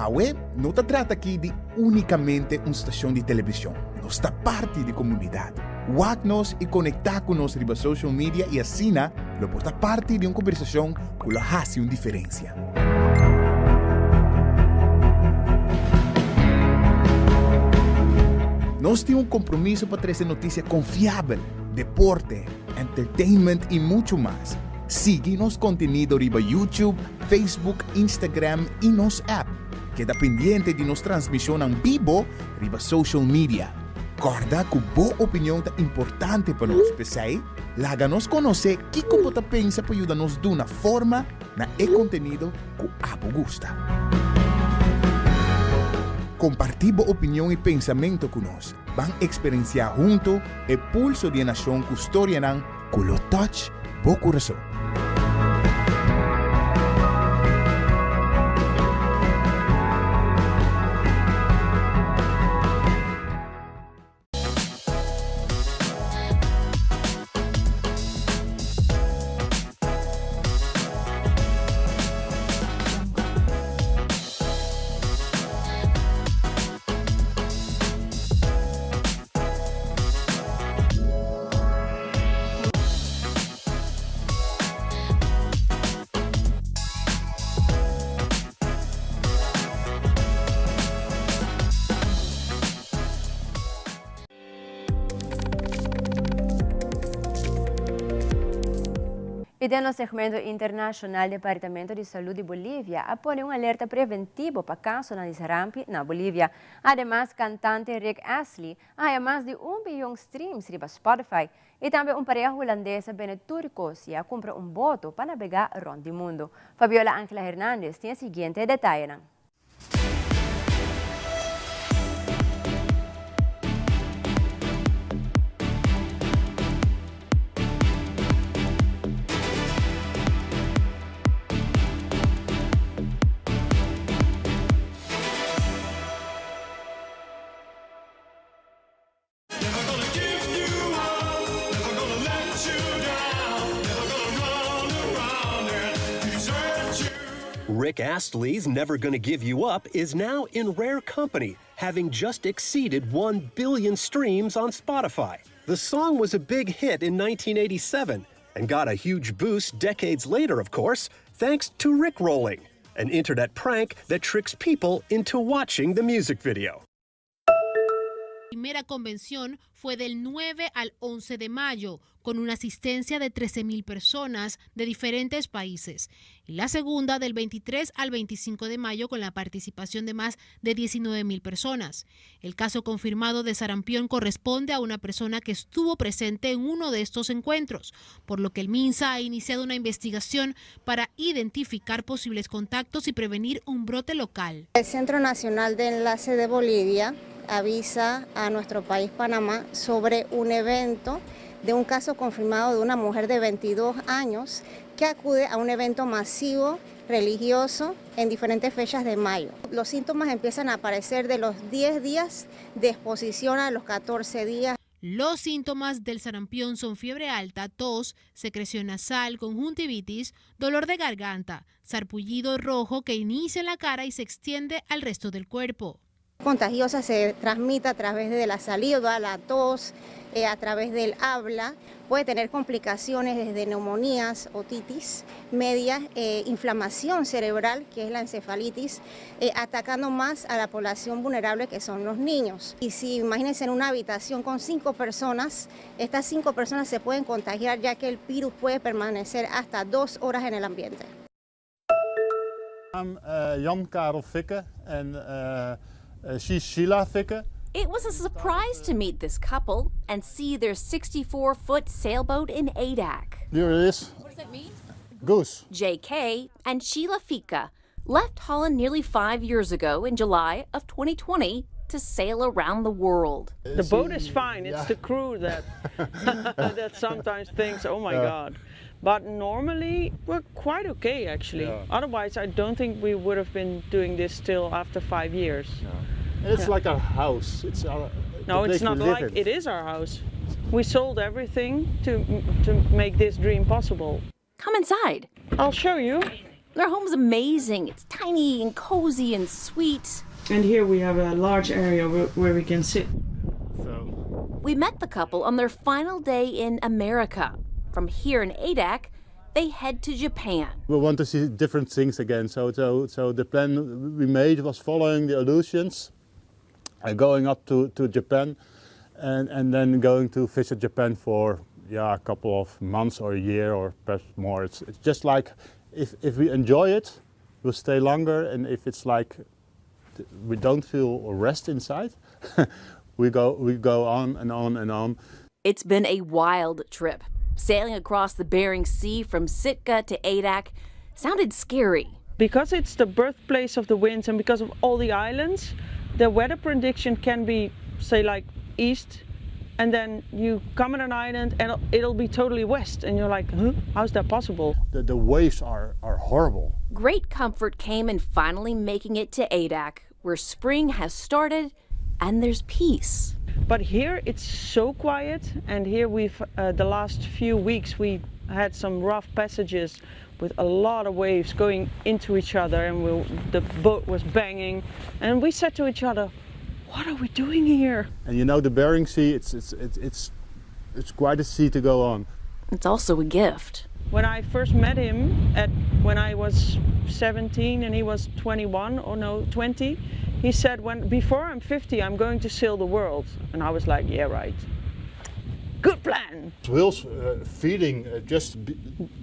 Awe no ta trata aki di únikamente un stashon di televishon, nos ta parti di komunidat. Wak nos i konektá ku nos riba social media i asina lo por ta parti di un kombersashon ku lo hasi un diferensia. Nos tin un kompromiso pa trese notisia konfiabel, deporte, entertainment i muchu mas. Sigui nos kontenido riba YouTube, Facebook, Instagram i nos app. Keda pendiente di nos transmishonnan bibo riba social media. Kòrda ku bo opinion ta importante pa nos, p'esei laga nos konosé kiko bo ta pensa pa yuda nos duna forma na e kontenido ku abo gusta. Kompartí bo opinion i pensamentu ku nos. Ban eksperensiá huntu e pulso di e nashon ku storianan ku lo touch bo kurason. Y den nos segmento internacional Departamento di Salud di Bolivia a pone un alerta preventivo pa casonan di sarampi na Bolivia. Ademas cantante Rick Astley a haya mas di un biyon streams riba Spotify y tambe un pareha hulandes a bende tur cos y a cumpra un boto pa nabega rond di mundo. Fabiola Angela Hernandez tin e siguiente detayenan. Rick Astley's Never Gonna Give You Up is now in rare company, having just exceeded 1 billion streams on Spotify. The song was a big hit in 1987 and got a huge boost decades later, of course, thanks to Rickrolling, an internet prank that tricks people into watching the music video. Primera convención fue del 9 al 11 de mayo, con una asistencia de 13.000 personas de diferentes países. Y la segunda del 23 al 25 de mayo con la participación de más de 19.000 personas. El caso confirmado de sarampión corresponde a una persona que estuvo presente en uno de estos encuentros, por lo que el MINSA ha iniciado una investigación para identificar posibles contactos y prevenir un brote local. El Centro Nacional de Enlace de Bolivia avisa a nuestro país Panamá sobre un evento de un caso confirmado de una mujer de 22 años que acude a un evento masivo religioso en diferentes fechas de mayo. Los síntomas empiezan a aparecer de los 10 días de exposición a los 14 días. Los síntomas del sarampión son fiebre alta, tos, secreción nasal, conjuntivitis, dolor de garganta, sarpullido rojo que inicia en la cara y se extiende al resto del cuerpo. Contagiosa se transmite a través de la saliva, la tos, eh, a través del habla. Puede tener complicaciones desde neumonías, otitis media, eh, inflamación cerebral, que es la encefalitis, eh, atacando más a la población vulnerable que son los niños. Y si imagínense en una habitación con cinco personas, estas cinco personas se pueden contagiar ya que el virus puede permanecer hasta dos horas en el ambiente. I'm Jan Karel Fikke and she's Sheila Fikke. It was a surprise to meet this couple and see their 64 foot sailboat in Adak. Here it is. What does that mean? Goose. JK and Sheila Fika left Holland nearly five years ago in July of 2020 to sail around the world. The boat is fine. It's the crew that that sometimes thinks, "Oh my God." But normally we're quite okay actually. Yeah. Otherwise, I don't think we would have been doing this still after 5 years. And it's Yeah. like our house. It's our. No, the it's place we not live like in. it is our house. We sold everything to to make this dream possible. Come inside. I'll show you. Their home's amazing. It's tiny and cozy and sweet. And here we have a large area where, where we can sit. We met the couple on their final day in America. From here in Adak, they head to Japan. We want to see different things again. So, so, so the plan we made was following the Aleutians, and going up to, to Japan, and, and then going to visit Japan for yeah a couple of months or a year or perhaps more. It's, it's just like if, if we enjoy it, we'll stay longer, and if it's like we don't feel rest inside, we go we go on and on and on. It's been a wild trip. Sailing across the Bering Sea from Sitka to Adak sounded scary. Because it's the birthplace of the winds and because of all the islands, the weather prediction can be, say, like east, and then you come on an island and it'll be totally west, and you're like, huh? How's that possible? The, the waves are, are horrible. Great comfort came in finally making it to Adak, where spring has started and there's peace. But here it's so quiet, and here we've uh, the last few weeks we had some rough passages with a lot of waves going into each other, and we, the boat was banging, and we said to each other, "What are we doing here?" And you know the Bering Sea, it's it's it's it's, it's quite a sea to go on. It's also a gift. When I first met him at when I was 17 and he was 21 or no 20, he said when before I'm 50 I'm going to sail the world, and I was like, yeah right. Good plan. Whales uh, feeding uh, just be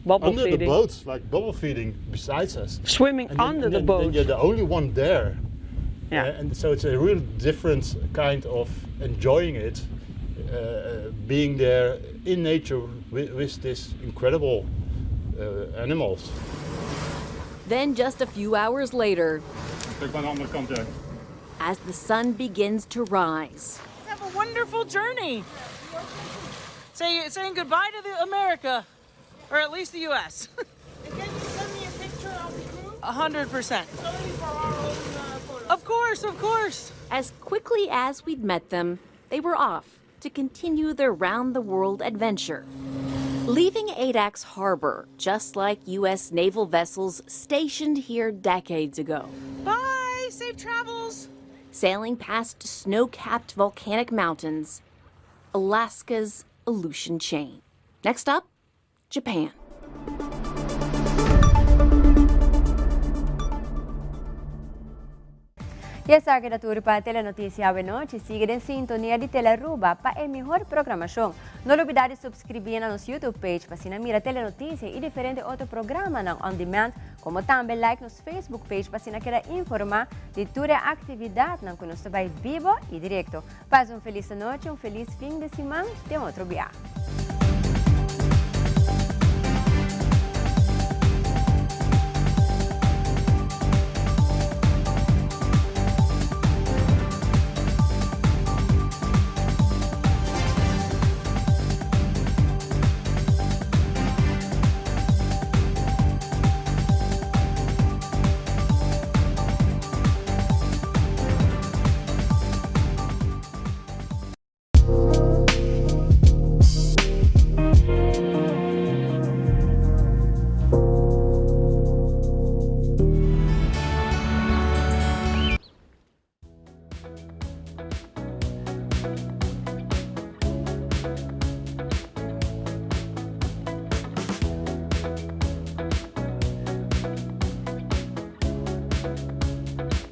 Bubble under the feeding. boat, like bubble feeding besides us. Swimming And then- under and the then- boat. Then you're the only one there. Yeah. Uh, and so it's a real different kind of enjoying it, uh, being there in nature with, with these incredible uh, animals. Then, just a few hours later, Kijk maar aan de andere kant, ja. as the sun begins to rise, Have a wonderful journey. Say, saying goodbye to the America, or at least the U.S. Can you send me a picture of the crew? 100%. Of course, of course. As quickly as we'd met them, they were off to continue their round the world adventure. Leaving Adak's harbor, just like U.S. naval vessels stationed here decades ago. Bye, safe travels. Sailing past snow capped volcanic mountains, Alaska's Aleutian Chain. Next up, Japan. Y esaki ta tur pa Telenoticia awe nochi. Sigui den sintonia di Telearuba pa e mihor programacion. No lubida di subscribi na nos YouTube page pa asina mira Telenoticia y diferente otro programanan on demand, como tambe like nos Facebook page pa asina keda informa di tur e actividadnan cu nos ta bay bibo y directo. Pasa un feliz anochi, un feliz fin di siman, te un otro bia.